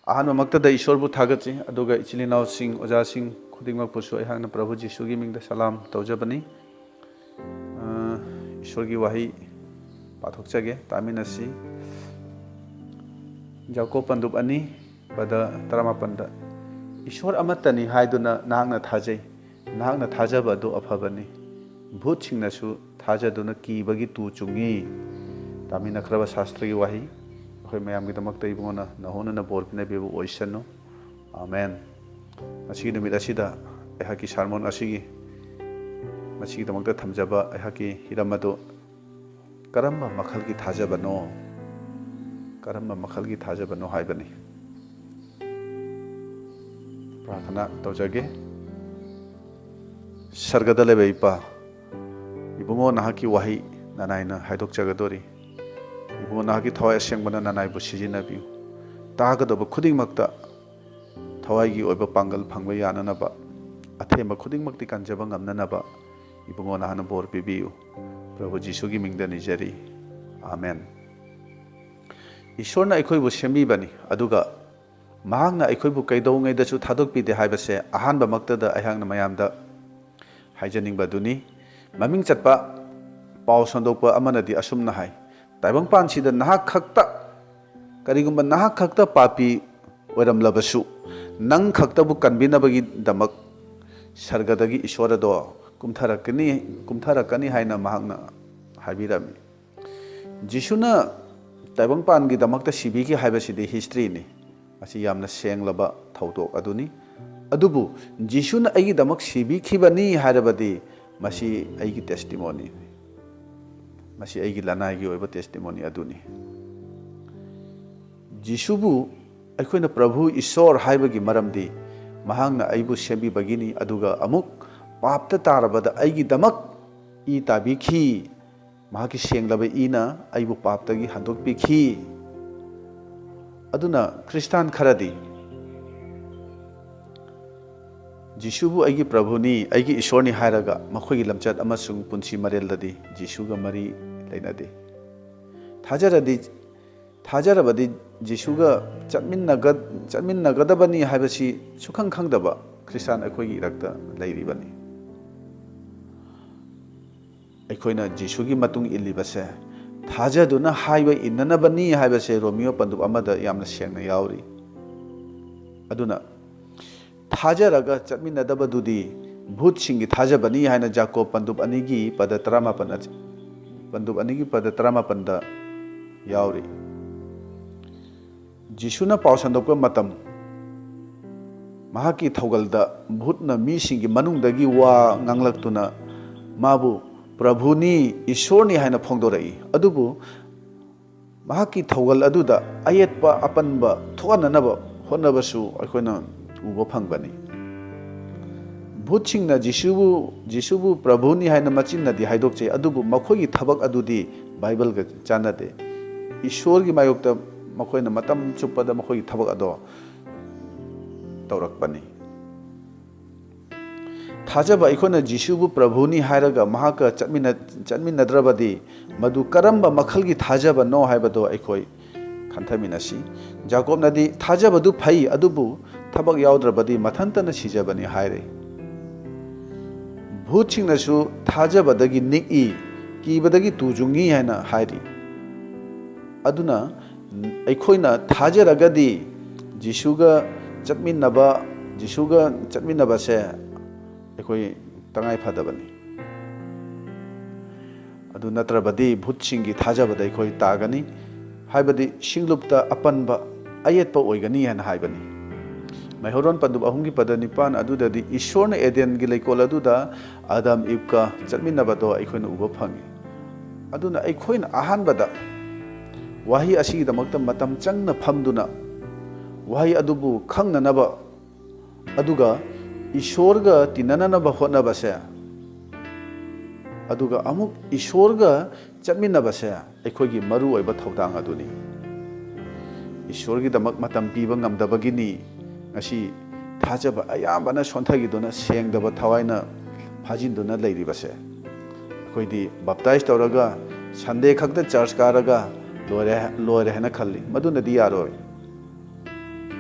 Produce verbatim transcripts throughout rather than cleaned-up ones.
ꯑꯍꯥꯟꯕꯃꯛꯇꯗ ꯏꯁꯣꯔꯕꯨ ꯊꯥꯒꯠꯆꯩ, ꯑꯗꯨꯒ ꯏꯆꯤꯜ ꯏꯅꯥꯎꯁꯤꯡ, ꯑꯣꯖꯥꯁꯤꯡ ꯈꯨꯗꯤꯡꯃꯛꯄꯨꯁꯨ ꯑꯩꯍꯥꯛꯅ ꯄ꯭ꯔꯚꯨ ꯖꯤꯁꯨꯒꯤ ꯃꯤꯡꯗ ꯁꯂꯥꯝ ꯇꯧꯖꯕꯅꯤ꯫ ꯑ, ꯏꯁꯣꯔꯒꯤ ꯋꯥꯍꯩ ꯄꯥꯊꯣꯛꯆꯒꯦ, ꯇꯥꯃꯤꯟꯅꯁꯤ꯫ ꯌꯥꯀꯣꯕ ꯄꯟꯗꯨꯞ ꯑꯅꯤ, ꯄꯗ ꯇꯔꯥꯃꯥꯄꯟꯗ, "ꯏꯁꯣꯔ ꯑꯃꯠꯇꯅꯤ ꯍꯥꯏꯗꯨꯅ ꯅꯍꯥꯛꯅ ꯊꯥꯖꯩ, ꯅꯍꯥꯛꯅ ꯊꯥꯖꯕ ꯑꯗꯨ ꯑꯐꯕꯅꯤ꯫ ꯚꯨꯠꯁꯤꯡꯅꯁꯨ ꯊꯥꯖꯗꯨꯅ ꯀꯤꯕꯒꯤ ꯇꯨ ꯆꯨꯡꯏ"꯫ ꯇꯥꯃꯤꯟꯅꯈ꯭ꯔꯕ ꯁꯥꯁꯇ꯭ꯔꯒꯤ ꯋꯥꯍꯩ ꯑꯩꯈꯣꯏ ꯃꯌꯥꯝꯒꯤꯗꯃꯛꯇ ꯏꯕꯨꯡꯉꯣꯅ ꯅꯍꯣꯅꯅ ꯕꯣꯔ ꯄꯤꯅꯕꯤꯕ ꯑꯣꯏꯁꯅꯨ꯫ ꯑꯥꯃꯦꯟ꯫ ꯉꯁꯤꯒꯤ ꯅꯨꯃꯤꯠ ꯑꯁꯤꯗ ꯑꯩꯍꯥꯛꯀꯤ ꯁꯥꯔꯃꯣꯟ ꯑꯁꯤꯒꯤ, ꯃꯁꯤꯒꯤꯗꯃꯛꯇ ꯊꯝꯖꯕ ꯑꯩꯍꯥꯛꯀꯤ ꯍꯤꯔꯝ ꯑꯗꯨ "ꯀꯔꯝꯕ ꯃꯈꯜꯒꯤ ꯊꯥꯖꯕꯅꯣ? ꯀꯔꯝꯕ ꯃꯈꯜꯒꯤ ꯊꯥꯖꯕꯅꯣ?" ꯍꯥꯏꯕꯅꯤ꯫ ꯄ꯭ꯔꯥꯔꯊꯅꯥ ꯇꯧꯖꯒꯦ꯫ ꯁꯔꯒꯗ ꯂꯩꯕ ꯏꯄꯥ, ꯏꯕꯨꯡꯉꯣ ꯅꯍꯥꯛꯀꯤ ꯋꯥꯍꯩ ꯅꯅꯥꯏꯅ ꯍꯥꯏꯗꯣꯛꯆꯒꯗꯣꯔꯤ꯫ ꯏꯕꯨꯡꯉꯣ ꯅꯍꯥꯛꯀꯤ ꯊꯋꯥꯏ ꯑꯁꯦꯡꯕꯅ ꯅꯅꯥꯏꯕꯨ ꯁꯤꯖꯤꯟꯅꯕꯤꯌꯨ꯫ ꯇꯥꯒꯗꯕ ꯈꯨꯗꯤꯡꯃꯛꯇ ꯊꯋꯥꯏꯒꯤ ꯑꯣꯏꯕ ꯄꯥꯡꯒꯜ ꯐꯪꯕ ꯌꯥꯅꯅꯕ, ꯑꯊꯦꯝꯕ ꯈꯨꯗꯤꯡꯃꯛꯇꯤ ꯀꯟꯖꯕ ꯉꯝꯅꯅꯕ ꯏꯕꯨꯡꯉꯣ ꯅꯍꯥꯛꯅ ꯕꯣꯔ ꯄꯤꯕꯤꯌꯨ꯫ ꯄ꯭ꯔꯚꯨ ꯖꯤꯁꯨꯒꯤ ꯃꯤꯡꯗ ꯅꯤꯖꯔꯤ꯫ ꯑꯥꯃꯦꯟ꯫ ꯏꯁꯣꯔꯅ ꯑꯩꯈꯣꯏꯕꯨ ꯁꯦꯝꯕꯤꯕꯅꯤ, ꯑꯗꯨꯒ ꯃꯍꯥꯛꯅ ꯑꯩꯈꯣꯏꯕꯨ ꯀꯩꯗꯧꯉꯩꯗꯁꯨ ꯊꯥꯗꯣꯛꯄꯤꯗꯦ ꯍꯥꯏꯕꯁꯦ ꯑꯍꯥꯟꯕꯃꯛꯇꯗ ꯑꯩꯍꯥꯛꯅ ꯃꯌꯥꯝꯗ ꯍꯥꯏꯖꯅꯤꯡꯕ ꯑꯗꯨꯅꯤ꯫ ꯃꯃꯤꯡ ꯆꯠꯄ ꯄꯥꯎ ꯁꯟꯗꯣꯛꯄ ꯑꯃꯅꯗꯤ ꯑꯁꯨꯝꯅ ꯍꯥꯏ, "ꯇꯥꯏꯕꯪꯄꯥꯟꯁꯤꯗ ꯅꯍꯥꯛ ꯈꯛꯇ, ꯀꯔꯤꯒꯨꯝꯕ ꯅꯍꯥꯛ ꯈꯛꯇ ꯄꯥꯄꯤ ꯑꯣꯏꯔꯝꯂꯕꯁꯨ, ꯅꯪ ꯈꯛꯇꯕꯨ ꯀꯟꯕꯤꯅꯕꯒꯤꯗꯃꯛ ꯁꯔꯒꯗꯒꯤ ꯏꯁꯣꯔ ꯑꯗꯣ ꯀꯨꯝꯊꯔꯛꯀꯅꯤ, ꯀꯨꯝꯊꯔꯛꯀꯅꯤ" ꯍꯥꯏꯅ ꯃꯍꯥꯛꯅ ꯍꯥꯏꯕꯤꯔꯝꯃꯤ꯫ ꯖꯤꯁꯨꯅ ꯇꯥꯏꯕꯪꯄꯥꯟꯒꯤꯗꯃꯛꯇ ꯁꯤꯕꯤꯈꯤ ꯍꯥꯏꯕꯁꯤꯗꯤ ꯍꯤꯁꯇ꯭ꯔꯤꯅꯤ꯫ ꯃꯁꯤ ꯌꯥꯝꯅ ꯁꯦꯡꯂꯕ ꯊꯧꯗꯣꯛ ꯑꯗꯨꯅꯤ꯫ ꯑꯗꯨꯕꯨ ꯖꯤꯁꯨꯅ ꯑꯩꯒꯤꯗꯃꯛ ꯁꯤꯕꯤꯈꯤꯕꯅꯤ ꯍꯥꯏꯔꯕꯗꯤ ꯃꯁꯤ ꯑꯩꯒꯤ ꯇꯦꯁꯇꯤꯃꯣꯅꯤꯅꯤ꯫ ꯃꯁꯤ ꯑꯩꯒꯤ ꯂꯅꯥꯏꯒꯤ ꯑꯣꯏꯕ ꯇꯦꯁꯇꯤꯃꯣꯅꯤ ꯑꯗꯨꯅꯤ꯫ ꯖꯤꯁꯨꯕꯨ ꯑꯩꯈꯣꯏꯅ ꯄ꯭ꯔꯚꯨ ꯏꯁꯣꯔ ꯍꯥꯏꯕꯒꯤ ꯃꯔꯝꯗꯤ ꯃꯍꯥꯛꯅ ꯑꯩꯕꯨ ꯁꯦꯝꯕꯤꯕꯒꯤꯅꯤ, ꯑꯗꯨꯒ ꯑꯃꯨꯛ ꯄꯥꯞꯇ ꯇꯥꯔꯕꯗ ꯑꯩꯒꯤꯗꯃꯛ ꯏ ꯇꯥꯕꯤꯈꯤ꯫ ꯃꯍꯥꯛꯀꯤ ꯁꯦꯡꯂꯕ ꯏꯅ ꯑꯩꯕꯨ ꯄꯥꯞꯇꯒꯤ ꯍꯟꯗꯣꯛꯄꯤꯈꯤ꯫ ꯑꯗꯨꯅ ꯈ꯭ꯔꯤꯁꯇꯥꯟ ꯈꯔꯗꯤ ꯖꯤꯁꯨꯕꯨ ꯑꯩꯒꯤ ꯄ꯭ꯔꯚꯨꯅꯤ, ꯑꯩꯒꯤ ꯏꯁꯣꯔꯅꯤ ꯍꯥꯏꯔꯒ ꯃꯈꯣꯏꯒꯤ ꯂꯝꯆꯠ ꯑꯃꯁꯨꯡ ꯄꯨꯟꯁꯤ ꯃꯔꯦꯜꯗꯗꯤ ꯖꯤꯁꯨꯒ ꯃꯔꯤ ꯂꯩꯅꯗꯦ꯫ ꯊꯥꯖꯔꯗꯤ ꯊꯥꯖꯔꯕꯗꯤ ꯖꯤꯁꯨꯒ ꯆꯠꯃꯤꯟꯅꯒ-, ꯆꯠꯃꯤꯟꯅꯒꯗꯕꯅꯤ ꯍꯥꯏꯕꯁꯤ ꯁꯨꯈꯪ ꯈꯪꯗꯕ ꯈ꯭ꯔꯤꯁꯇꯥꯟ ꯑꯩꯈꯣꯏꯒꯤ ꯏꯔꯛꯇ ꯂꯩꯔꯤꯕꯅꯤ꯫ ꯑꯩꯈꯣꯏꯅ ꯖꯤꯁꯨꯒꯤ ꯃꯇꯨꯡ ꯏꯜꯂꯤꯕꯁꯦ ꯊꯥꯖꯗꯨꯅ ꯍꯥꯏꯕ ꯏꯟꯅꯅꯕꯅꯤ ꯍꯥꯏꯕꯁꯦ ꯔꯣꯃꯤꯌꯣ ꯄꯟꯗꯨꯞ ꯑꯃꯗ ꯌꯥꯝꯅ ꯁꯦꯡꯅ ꯌꯥꯎꯔꯤ꯫ ꯑꯗꯨꯅ ꯊꯥꯖꯔꯒ ꯆꯠꯃꯤꯟꯅꯗꯕꯗꯨꯗꯤ ꯚꯨꯠꯁꯤꯡꯒꯤ ꯊꯥꯖꯕꯅꯤ ꯍꯥꯏꯅ ꯖꯥꯀꯣꯕ ꯄꯟꯗꯨꯞ ꯑꯅꯤꯒꯤ ꯄꯗ ꯇꯔꯥꯃꯥꯄꯟ ꯑꯁꯤ, ꯄꯟꯗꯨꯞ ꯑꯅꯤꯒꯤ ꯄꯗ ꯇꯔꯥꯃꯥꯄꯟꯗ ꯌꯥꯎꯔꯤ꯫ ꯖꯤꯁꯨꯅ ꯄꯥꯎ ꯁꯟꯗꯣꯛꯄ ꯃꯇꯝ, ꯃꯍꯥꯛꯀꯤ ꯊꯧꯒꯜꯗ ꯚꯨꯠꯅ ꯃꯤꯁꯤꯡꯒꯤ ꯃꯅꯨꯡꯗꯒꯤ ꯋꯥ ꯉꯥꯡꯂꯛꯇꯨꯅ ꯃꯥꯕꯨ ꯄ꯭ꯔꯚꯨꯅꯤ, ꯏꯁꯣꯔꯅꯤ ꯍꯥꯏꯅ ꯐꯣꯡꯗꯣꯔꯛꯏ꯫ ꯑꯗꯨꯕꯨ ꯃꯍꯥꯛꯀꯤ ꯊꯧꯒꯜ ꯑꯗꯨꯗ ꯑꯌꯦꯠꯄ ꯑꯄꯟꯕ ꯊꯣꯛꯍꯟꯅꯅꯕ ꯍꯣꯠꯅꯕꯁꯨ ꯑꯩꯈꯣꯏꯅ ꯎꯕ ꯐꯪꯕꯅꯤ꯫ ꯚꯨꯠꯁꯤꯡꯅ ꯖꯤꯁꯨꯕꯨ, ꯖꯤꯁꯨꯕꯨ ꯄ꯭ꯔꯚꯨꯅꯤ ꯍꯥꯏꯅ ꯃꯆꯤꯟꯅꯗꯤ ꯍꯥꯏꯗꯣꯛꯆꯩ, ꯑꯗꯨꯕꯨ ꯃꯈꯣꯏꯒꯤ ꯊꯕꯛ ꯑꯗꯨꯗꯤ ꯕꯥꯏꯕꯜꯒ ꯆꯥꯟꯅꯗꯦ꯫ ꯏꯁꯣꯔꯒꯤ ꯃꯥꯌꯣꯛꯇ ꯃꯈꯣꯏꯅ ꯃꯇꯝ ꯆꯨꯞꯄꯗ ꯃꯈꯣꯏꯒꯤ ꯊꯕꯛ ꯑꯗꯣ ꯇꯧꯔꯛꯄꯅꯤ꯫ ꯊꯥꯖꯕ ꯑꯩꯈꯣꯏꯅ ꯖꯤꯁꯨꯕꯨ ꯄ꯭ꯔꯚꯨꯅꯤ ꯍꯥꯏꯔꯒ ꯃꯍꯥꯛꯀ ꯆꯠꯃꯤꯟꯅ-, ꯆꯠꯃꯤꯟꯅꯗ꯭ꯔꯕꯗꯤ ꯃꯗꯨ ꯀꯔꯝꯕ ꯃꯈꯜꯒꯤ ꯊꯥꯖꯕꯅꯣ ꯍꯥꯏꯕꯗꯣ ꯑꯩꯈꯣꯏ ꯈꯟꯊꯃꯤꯟꯅꯁꯤ꯫ ꯖꯥꯀꯣꯕꯅꯗꯤ ꯊꯥꯖꯕꯗꯨ ꯐꯩ, ꯑꯗꯨꯕꯨ ꯊꯕꯛ ꯌꯥꯎꯗ꯭ꯔꯕꯗꯤ ꯃꯊꯟꯇꯅ ꯁꯤꯖꯕꯅꯤ ꯍꯥꯏꯔꯤ꯫ ꯚꯨꯠꯁꯤꯡꯅꯁꯨ ꯊꯥꯖꯕꯗꯒꯤ ꯅꯤꯛꯏ, ꯀꯤꯕꯗꯒꯤ ꯇꯨ ꯆꯨꯡꯏ ꯍꯥꯏꯅ ꯍꯥꯏꯔꯤ꯫ ꯑꯗꯨꯅ ꯑꯩꯈꯣꯏꯅ ꯊꯥꯖꯔꯒꯗꯤ ꯖꯤꯁꯨꯒ ꯆꯠꯃꯤꯟꯅꯕ, ꯖꯤꯁꯨꯒ ꯆꯠꯃꯤꯟꯅꯕꯁꯦ ꯑꯩꯈꯣꯏ ꯇꯉꯥꯏ ꯐꯗꯕꯅꯤ꯫ ꯑꯗꯨ ꯅꯠꯇ꯭ꯔꯕꯗꯤ ꯚꯨꯠꯁꯤꯡꯒꯤ ꯊꯥꯖꯕꯗ ꯑꯩꯈꯣꯏ ꯇꯥꯒꯅꯤ, ꯍꯥꯏꯕꯗꯤ ꯁꯤꯡꯂꯨꯞꯇ ꯑꯄꯟꯕ, ꯑꯌꯦꯠꯄ ꯑꯣꯏꯒꯅꯤ ꯍꯥꯏꯅ ꯍꯥꯏꯕꯅꯤ꯫ ꯃꯩꯍꯧꯔꯣꯟ ꯄꯟꯗꯨꯞ ꯑꯍꯨꯝꯒꯤ ꯄꯗ ꯅꯤꯄꯥꯟ ꯑꯗꯨꯗꯗꯤ ꯏꯁꯣꯔꯅ ꯑꯦꯗꯦꯟꯒꯤ ꯂꯩꯀꯣꯜ ꯑꯗꯨꯗ ꯑꯥꯗꯝ ꯏꯕꯀ ꯆꯠꯃꯤꯟꯅꯕꯗꯣ ꯑꯩꯈꯣꯏꯅ ꯎꯕ ꯐꯪꯉꯤ꯫ ꯑꯗꯨꯅ ꯑꯩꯈꯣꯏꯅ ꯑꯍꯥꯟꯕꯗ ꯋꯥꯍꯩ ꯑꯁꯤꯒꯤꯗꯃꯛꯇ ꯃꯇꯝ ꯆꯪꯅ ꯐꯝꯗꯨꯅ ꯋꯥꯍꯩ ꯑꯗꯨꯕꯨ ꯈꯪꯅꯅꯕ, ꯑꯗꯨꯒ ꯏꯁꯣꯔꯒ ꯇꯤꯟꯅꯅꯅꯕ ꯍꯣꯠꯅꯕꯁꯦ, ꯑꯗꯨꯒ ꯑꯃꯨꯛ ꯏꯁꯣꯔꯒ ꯆꯠꯃꯤꯟꯅꯕꯁꯦ ꯑꯩꯈꯣꯏꯒꯤ ꯃꯔꯨꯑꯣꯏꯕ ꯊꯧꯗꯥꯡ ꯑꯗꯨꯅꯤ꯫ ꯏꯁꯣꯔꯒꯤꯗꯃꯛ ꯃꯇꯝ ꯄꯤꯕ ꯉꯝꯗꯕꯒꯤꯅꯤ ꯉꯁꯤ ꯊꯥꯖꯕ ꯑꯌꯥꯝꯕꯅ ꯁꯣꯟꯊꯈꯤꯗꯨꯅ ꯁꯦꯡꯗꯕ ꯊꯋꯥꯏꯅ ꯐꯥꯖꯤꯟꯗꯨꯅ ꯂꯩꯔꯤꯕꯁꯦ꯫ ꯑꯩꯈꯣꯏꯗꯤ ꯕꯞꯇꯥꯏꯖ ꯇꯧꯔꯒ, ꯁꯟꯗꯦ ꯈꯛꯇ ꯆꯔꯆ ꯀꯥꯔꯒ, ꯂꯣꯏꯔꯦ, ꯂꯣꯏꯔꯦ ꯍꯥꯏꯅ ꯈꯜꯂꯤ꯫ ꯃꯗꯨꯅꯗꯤ ꯌꯥꯔꯣꯏ꯫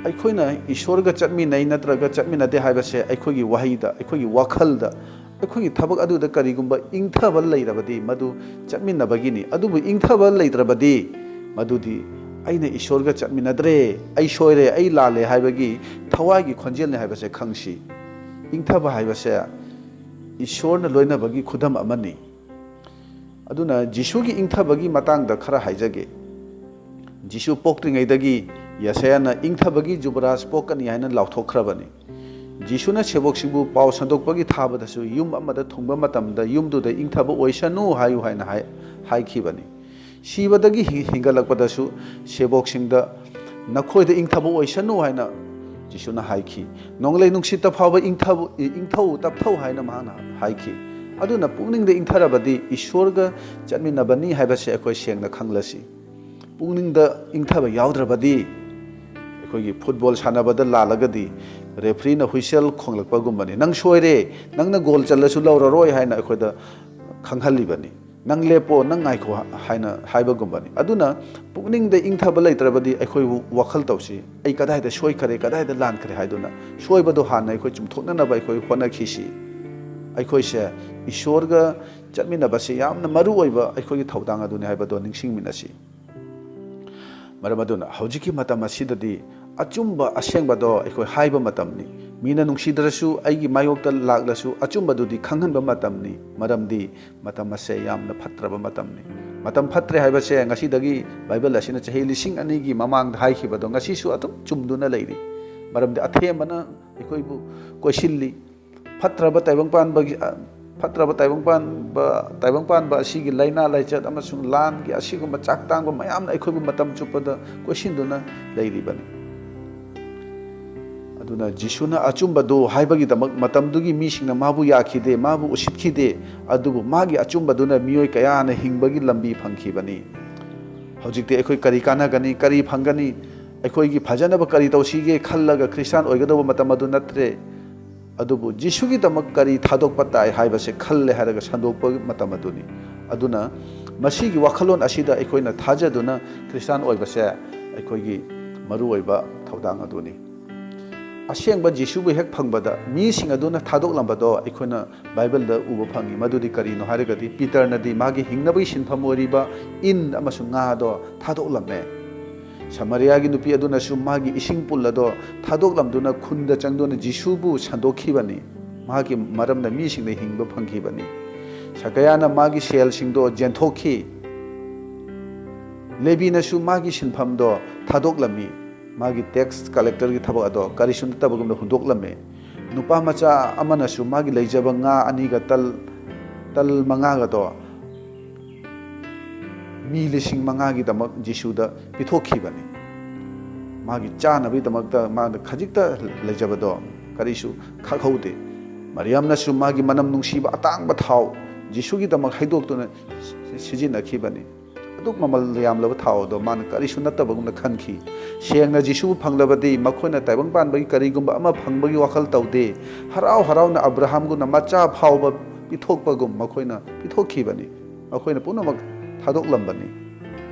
ꯑꯩꯈꯣꯏꯅ ꯏꯁꯣꯔꯒ ꯆꯠꯃꯤꯟꯅꯩ ꯅꯠꯇ꯭ꯔꯒ ꯆꯠꯃꯤꯟꯅꯗꯦ ꯍꯥꯏꯕꯁꯦ ꯑꯩꯈꯣꯏꯒꯤ ꯋꯥꯍꯩꯗ, ꯑꯩꯈꯣꯏꯒꯤ ꯋꯥꯈꯜꯗ, ꯑꯩꯈꯣꯏꯒꯤ ꯊꯕꯛ ꯑꯗꯨꯗ ꯀꯔꯤꯒꯨꯝꯕ ꯏꯪꯊꯕ ꯂꯩꯔꯕꯗꯤ ꯃꯗꯨ ꯆꯠꯃꯤꯟꯅꯕꯒꯤꯅꯤ꯫ ꯑꯗꯨꯕꯨ ꯏꯪꯊꯕ ꯂꯩꯇ꯭ꯔꯕꯗꯤ ꯃꯗꯨꯗꯤ ꯑꯩꯅ ꯏꯁꯣꯔꯒ ꯆꯠꯃꯤꯟꯅꯗ꯭ꯔꯦ, ꯑꯩ ꯁꯣꯏꯔꯦ, ꯑꯩ ꯂꯥꯜꯂꯦ ꯍꯥꯏꯕꯒꯤ ꯊꯋꯥꯏꯒꯤ ꯈꯣꯟꯖꯦꯜꯅꯤ ꯍꯥꯏꯕꯁꯦ ꯈꯪꯁꯤ꯫ ꯏꯪꯊꯕ ꯍꯥꯏꯕꯁꯦ ꯏꯁꯣꯔꯅ ꯂꯣꯏꯅꯕꯒꯤ ꯈꯨꯗꯝ ꯑꯃꯅꯤ꯫ ꯑꯗꯨꯅ ꯖꯤꯁꯨꯒꯤ ꯏꯪꯊꯕꯒꯤ ꯃꯇꯥꯡꯗ ꯈꯔ ꯍꯥꯏꯖꯒꯦ꯫ ꯖꯤꯁꯨ ꯄꯣꯛꯇ꯭ꯔꯤꯉꯩꯗꯒꯤ ꯌꯦꯁꯥꯌꯥꯅ ꯏꯪꯊꯕꯒꯤ ꯖꯨꯕꯔꯥꯖ ꯄꯣꯛꯀꯅꯤ ꯍꯥꯏꯅ ꯂꯥꯎꯊꯣꯛꯈ꯭ꯔꯕꯅꯤ꯫ ꯖꯤꯁꯨꯅ ꯁꯦꯕꯣꯛꯁꯤꯡꯕꯨ ꯄꯥꯎ ꯁꯟꯗꯣꯛꯄꯒꯤ ꯊꯥꯕꯗꯁꯨ ꯌꯨꯝ ꯑꯃꯗ ꯊꯨꯡꯕ ꯃꯇꯝꯗ ꯌꯨꯝꯗꯨꯗ ꯏꯪꯊꯕ ꯑꯣꯏꯁꯅꯨ ꯍꯥꯏꯌꯨ ꯍꯥꯏꯅ ꯍꯥꯏ-, ꯍꯥꯏꯈꯤꯕꯅꯤ꯫ ꯁꯤꯕꯗꯒꯤ ꯍꯤ-, ꯍꯤꯡꯒꯠꯂꯛꯄꯗꯁꯨ ꯁꯦꯕꯣꯛꯁꯤꯡꯗ ꯅꯈꯣꯏꯗ ꯏꯪꯊꯕ ꯑꯣꯏꯁꯅꯨ ꯍꯥꯏꯅ ꯖꯤꯁꯨꯅ ꯍꯥꯏꯈꯤ꯫ ꯅꯣꯡꯂꯩ ꯅꯨꯡꯁꯤꯠꯇ ꯐꯥꯎꯕ ꯏꯪꯊꯕ-, ꯏ-, ꯏꯪꯊꯧ ꯇꯞꯊꯧ ꯍꯥꯏꯅ ꯃꯍꯥꯛꯅ ꯍꯥꯏꯈꯤ꯫ ꯑꯗꯨꯅ ꯄꯨꯛꯅꯤꯡꯗ ꯏꯪꯊꯔꯕꯗꯤ ꯏꯁꯣꯔꯒ ꯆꯠꯃꯤꯟꯅꯕꯅꯤ ꯍꯥꯏꯕꯁꯦ ꯑꯩꯈꯣꯏ ꯁꯦꯡꯅ ꯈꯪꯂꯁꯤ꯫ ꯄꯨꯛꯅꯤꯡꯗ ꯏꯪꯊꯕ ꯌꯥꯎꯗ꯭ꯔꯕꯗꯤ ꯑꯩꯈꯣꯏꯒꯤ ꯐꯨꯠꯕꯣꯜ ꯁꯥꯟꯅꯕꯗ ꯂꯥꯜꯂꯒꯗꯤ ꯔꯦꯐ꯭ꯔꯤꯅ ꯍꯨꯏꯁꯦꯜ ꯈꯣꯡꯂꯛꯄꯒꯨꯝꯕꯅꯤ꯫ "ꯅꯪ ꯁꯣꯏꯔꯦ, ꯅꯪꯅ ꯒꯣꯜ ꯆꯜꯂꯁꯨ ꯂꯧꯔꯔꯣꯏ" ꯍꯥꯏꯅ ꯑꯩꯈꯣꯏꯗ ꯈꯪꯍꯜꯂꯤꯕꯅꯤ꯫ "ꯅꯪ ꯂꯦꯞꯄꯣ, ꯅꯪ ꯉꯥꯏꯈꯣ" ꯍꯥꯏꯅ ꯍꯥꯏꯕꯒꯨꯝꯕꯅꯤ꯫ ꯑꯗꯨꯅ ꯄꯨꯛꯅꯤꯡꯗ ꯏꯪꯊꯕ ꯂꯩꯇ꯭ꯔꯕꯗꯤ ꯑꯩꯈꯣꯏꯕꯨ ꯋꯥꯈꯜ ꯇꯧꯁꯤ, "ꯑꯩ ꯀꯗꯥꯏꯗ ꯁꯣꯏꯈꯔꯦ, ꯀꯗꯥꯏꯗ ꯂꯥꯟꯈꯔꯦ" ꯍꯥꯏꯗꯨꯅ ꯁꯣꯏꯕꯗꯣ ꯍꯥꯟꯅ ꯑꯩꯈꯣꯏ ꯆꯨꯝꯊꯣꯛꯅꯅꯕ ꯑꯩꯈꯣꯏ ꯍꯣꯠꯅꯈꯤꯁꯤ꯫ ꯑꯩꯈꯣꯏꯁꯦ ꯏꯁꯣꯔꯒ ꯆꯠꯃꯤꯟꯅꯕꯁꯤ ꯌꯥꯝꯅ ꯃꯔꯨ ꯑꯣꯏꯕ ꯑꯩꯈꯣꯏꯒꯤ ꯊꯧꯗꯥꯡ ꯑꯗꯨꯅꯤ ꯍꯥꯏꯕꯗꯣ ꯅꯤꯡꯁꯤꯡꯃꯤꯟꯅꯁꯤ꯫ ꯃꯔꯝ ꯑꯗꯨꯅ ꯍꯧꯖꯤꯛꯀꯤ ꯃꯇꯝ ꯑꯁꯤꯗꯗꯤ ꯑꯆꯨꯝꯕ ꯑꯁꯦꯡꯕꯗꯣ ꯑꯩꯈꯣꯏ ꯍꯥꯏꯕ ꯃꯇꯝꯅꯤ꯫ ꯃꯤꯅ ꯅꯨꯡꯁꯤꯗ꯭ꯔꯁꯨ, ꯑꯩꯒꯤ ꯃꯥꯌꯣꯛꯇ ꯂꯥꯛꯂꯁꯨ, ꯑꯆꯨꯝꯕꯗꯨꯗꯤ ꯈꯪꯍꯟꯕ ꯃꯇꯝꯅꯤ꯫ ꯃꯔꯝꯗꯤ ꯃꯇꯝ ꯑꯁꯦ ꯌꯥꯝꯅ ꯐꯠꯇ꯭ꯔꯕ ꯃꯇꯝꯅꯤ꯫ ꯃꯇꯝ ꯐꯠꯇ꯭ꯔꯦ ꯍꯥꯏꯕꯁꯦ ꯉꯁꯤꯗꯒꯤ ꯕꯥꯏꯕꯜ ꯑꯁꯤꯅ ꯆꯍꯤ ꯂꯤꯁꯤꯡ ꯑꯅꯤꯒꯤ ꯃꯃꯥꯡꯗ ꯍꯥꯏꯈꯤꯕꯗꯣ ꯉꯁꯤꯁꯨ ꯑꯗꯨꯝ ꯆꯨꯝꯗꯨꯅ ꯂꯩꯔꯤ꯫ ꯃꯔꯝꯗꯤ ꯑꯊꯦꯝꯕꯅ ꯑꯩꯈꯣꯏꯕꯨ ꯀꯣꯏꯁꯤꯜꯂꯤ꯫ ꯐꯠꯇ꯭ꯔꯕ ꯇꯥꯏꯕꯪ ꯄꯥꯟꯕꯒꯤ, ꯑ, ꯐꯠꯇ꯭ꯔꯕ ꯇꯥꯏꯕꯪ ꯄꯥꯟꯕ, ꯇꯥꯏꯕꯪ ꯄꯥꯟꯕ ꯑꯁꯤꯒꯤ ꯂꯥꯏꯅꯥ ꯂꯥꯏꯆꯠ ꯑꯃꯁꯨꯡ ꯂꯥꯟꯒꯤ ꯑꯁꯤꯒꯨꯝꯕ ꯆꯥꯛ ꯇꯥꯡꯕ ꯃꯌꯥꯝꯅ ꯑꯩꯈꯣꯏꯕꯨ ꯃꯇꯝ ꯆꯨꯞꯄꯗ ꯀꯣꯏꯁꯤꯟꯗꯨꯅ ꯂꯩꯔꯤꯕꯅꯤ꯫ ꯑꯗꯨꯅ ꯖꯤꯁꯨꯅ ꯑꯆꯨꯝꯕꯗꯨ ꯍꯥꯏꯕꯒꯤꯗꯃꯛ ꯃꯇꯝꯗꯨꯒꯤ ꯃꯤꯁꯤꯡꯅ ꯃꯥꯕꯨ ꯌꯥꯈꯤꯗꯦ, ꯃꯥꯕꯨ ꯎꯁꯤꯠꯈꯤꯗꯦ꯫ ꯑꯗꯨꯕꯨ ꯃꯥꯒꯤ ꯑꯆꯨꯝꯕꯗꯨꯅ ꯃꯤꯑꯣꯏ ꯀꯌꯥꯅ ꯍꯤꯡꯕꯒꯤ ꯂꯝꯕꯤ ꯐꯪꯈꯤꯕꯅꯤ꯫ ꯍꯧꯖꯤꯛꯇꯤ ꯑꯩꯈꯣꯏ ꯀꯔꯤ ꯀꯥꯟꯅꯒꯅꯤ, ꯀꯔꯤ ꯐꯪꯒꯅꯤ, ꯑꯩꯈꯣꯏꯒꯤ ꯐꯖꯅꯕ ꯀꯔꯤ ꯇꯧꯁꯤꯒꯦ ꯈꯜꯂꯒ ꯈ꯭ꯔꯤꯁꯇꯥꯟ ꯑꯣꯏꯒꯗꯧꯕ ꯃꯇꯝ ꯑꯗꯨ ꯅꯠꯇ꯭ꯔꯦ꯫ ꯑꯗꯨꯕꯨ ꯖꯤꯁꯨꯒꯤꯗꯃꯛ ꯀꯔꯤ ꯊꯥꯗꯣꯛꯄ ꯇꯥꯏ ꯍꯥꯏꯕꯁꯦ ꯈꯜꯂꯦ ꯍꯥꯏꯔꯒ ꯁꯟꯗꯣꯛꯄ ꯃꯇꯝ ꯑꯗꯨꯅꯤ꯫ ꯑꯗꯨꯅ ꯃꯁꯤꯒꯤ ꯋꯥꯈꯜꯂꯣꯟ ꯑꯁꯤꯗ ꯑꯩꯈꯣꯏꯅ ꯊꯥꯖꯗꯨꯅ ꯈ꯭ꯔꯤꯁꯇꯥꯟ ꯑꯣꯏꯕꯁꯦ ꯑꯩꯈꯣꯏꯒꯤ ꯃꯔꯨꯑꯣꯏꯕ ꯊꯧꯗꯥꯡ ꯑꯗꯨꯅꯤ꯫ ꯑꯁꯦꯡꯕ ꯖꯤꯁꯨꯕꯨ ꯍꯦꯛ ꯐꯪꯕꯗ ꯃꯤꯁꯤꯡ ꯑꯗꯨꯅ ꯊꯥꯗꯣꯛꯂꯝꯕꯗꯣ ꯑꯩꯈꯣꯏꯅ ꯕꯥꯏꯕꯜꯗ ꯎꯕ ꯐꯪꯉꯤ꯫ ꯃꯗꯨꯗꯤ ꯀꯔꯤꯅꯣ ꯍꯥꯏꯔꯒꯗꯤ, ꯄꯤꯇꯔꯅꯗꯤ ꯃꯥꯒꯤ ꯍꯤꯡꯅꯕꯒꯤ ꯁꯤꯟꯐꯝ ꯑꯣꯏꯔꯤꯕ ꯏꯟ ꯑꯃꯁꯨꯡ ꯉꯥ ꯑꯗꯣ ꯊꯥꯗꯣꯛꯂꯝꯃꯦ꯫ ꯁꯃꯥꯔꯤꯌꯥꯒꯤ ꯅꯨꯄꯤ ꯑꯗꯨꯅꯁꯨ ꯃꯥꯒꯤ ꯏꯁꯤꯡ ꯄꯨꯜ ꯑꯗꯣ ꯊꯥꯗꯣꯛꯂꯝꯗꯨꯅ ꯈꯨꯟꯗ ꯆꯪꯗꯨꯅ ꯖꯤꯁꯨꯕꯨ ꯁꯟꯗꯣꯛꯈꯤꯕꯅꯤ꯫ ꯃꯍꯥꯛꯀꯤ ꯃꯔꯝꯅ ꯃꯤꯁꯤꯡꯅ ꯍꯤꯡꯕ ꯐꯪꯈꯤꯕꯅꯤ꯫ ꯁꯀꯌꯥꯅ ꯃꯥꯒꯤ ꯁꯦꯜꯁꯤꯡꯗꯣ ꯌꯦꯟꯊꯣꯛꯈꯤ꯫ ꯂꯦꯕꯤꯅꯁꯨ ꯃꯥꯒꯤ ꯁꯤꯟꯐꯝꯗꯣ ꯊꯥꯗꯣꯛꯂꯝꯃꯤ꯫ ꯃꯥꯒꯤ ꯇꯦꯛꯁ ꯀꯂꯦꯛꯇꯔꯒꯤ ꯊꯕꯛ ꯑꯗꯣ ꯀꯔꯤꯁꯨ ꯅꯠꯇꯕꯒꯨꯝꯅ ꯍꯨꯟꯗꯣꯛꯂꯝꯃꯤ꯫ ꯅꯨꯄꯥ ꯃꯆꯥ ꯑꯃꯅꯁꯨ ꯃꯥꯒꯤ ꯂꯩꯖꯕ ꯉꯥ ꯑꯅꯤꯒ ꯇꯜ, ꯇꯜ ꯃꯉꯥꯒꯗꯣ ꯃꯤ ꯂꯤꯁꯤꯡ ꯃꯉꯥꯒꯤꯗꯃꯛ ꯖꯤꯁꯨꯗ ꯄꯤꯊꯣꯛꯈꯤꯕꯅꯤ꯫ ꯃꯥꯒꯤ ꯆꯥꯅꯕꯒꯤꯗꯃꯛꯇ ꯃꯥꯅ ꯈꯖꯤꯛꯇ ꯂꯩꯖꯕꯗꯣ ꯀꯔꯤꯁꯨ ꯈꯥꯛꯍꯧꯗꯦ꯫ ꯃꯔꯤꯌꯝꯅꯁꯨ ꯃꯥꯒꯤ ꯃꯅꯝ ꯅꯨꯡꯁꯤꯕ ꯑꯇꯥꯡꯕ ꯊꯥꯎ ꯖꯤꯁꯨꯒꯤꯗꯃꯛ ꯍꯩꯗꯣꯛꯇꯨꯅ ꯁꯤ-, ꯁꯤꯖꯤꯟꯅꯈꯤꯕꯅꯤ꯫ ꯑꯗꯨꯛ ꯃꯃꯜ ꯌꯥꯝꯂꯕ ꯊꯥꯎ ꯑꯗꯣ ꯃꯥꯅ ꯀꯔꯤꯁꯨ ꯅꯠꯇꯕꯒꯨꯝꯅ ꯈꯟꯈꯤ꯫ ꯁꯦꯡꯅ ꯖꯤꯁꯨꯕꯨ ꯐꯪꯂꯕꯗꯤ ꯃꯈꯣꯏꯅ ꯇꯥꯏꯕꯪ ꯄꯥꯟꯕꯒꯤ ꯀꯔꯤꯒꯨꯝꯕ ꯑꯃ ꯐꯪꯕꯒꯤ ꯋꯥꯈꯜ ꯇꯧꯗꯦ꯫ ꯍꯔꯥꯎ ꯍꯔꯥꯎꯅ ꯑꯕ꯭ꯔꯥꯍꯥꯝꯒꯨꯝꯅ ꯃꯆꯥ ꯐꯥꯎꯕ ꯄꯤꯊꯣꯛꯄꯒꯨꯝ ꯃꯈꯣꯏꯅ ꯄꯤꯊꯣꯛꯈꯤꯕꯅꯤ꯫ ꯃꯈꯣꯏꯅ ꯄꯨꯝꯅꯃꯛ ꯊꯥꯗꯣꯛꯂꯝꯕꯅꯤ꯫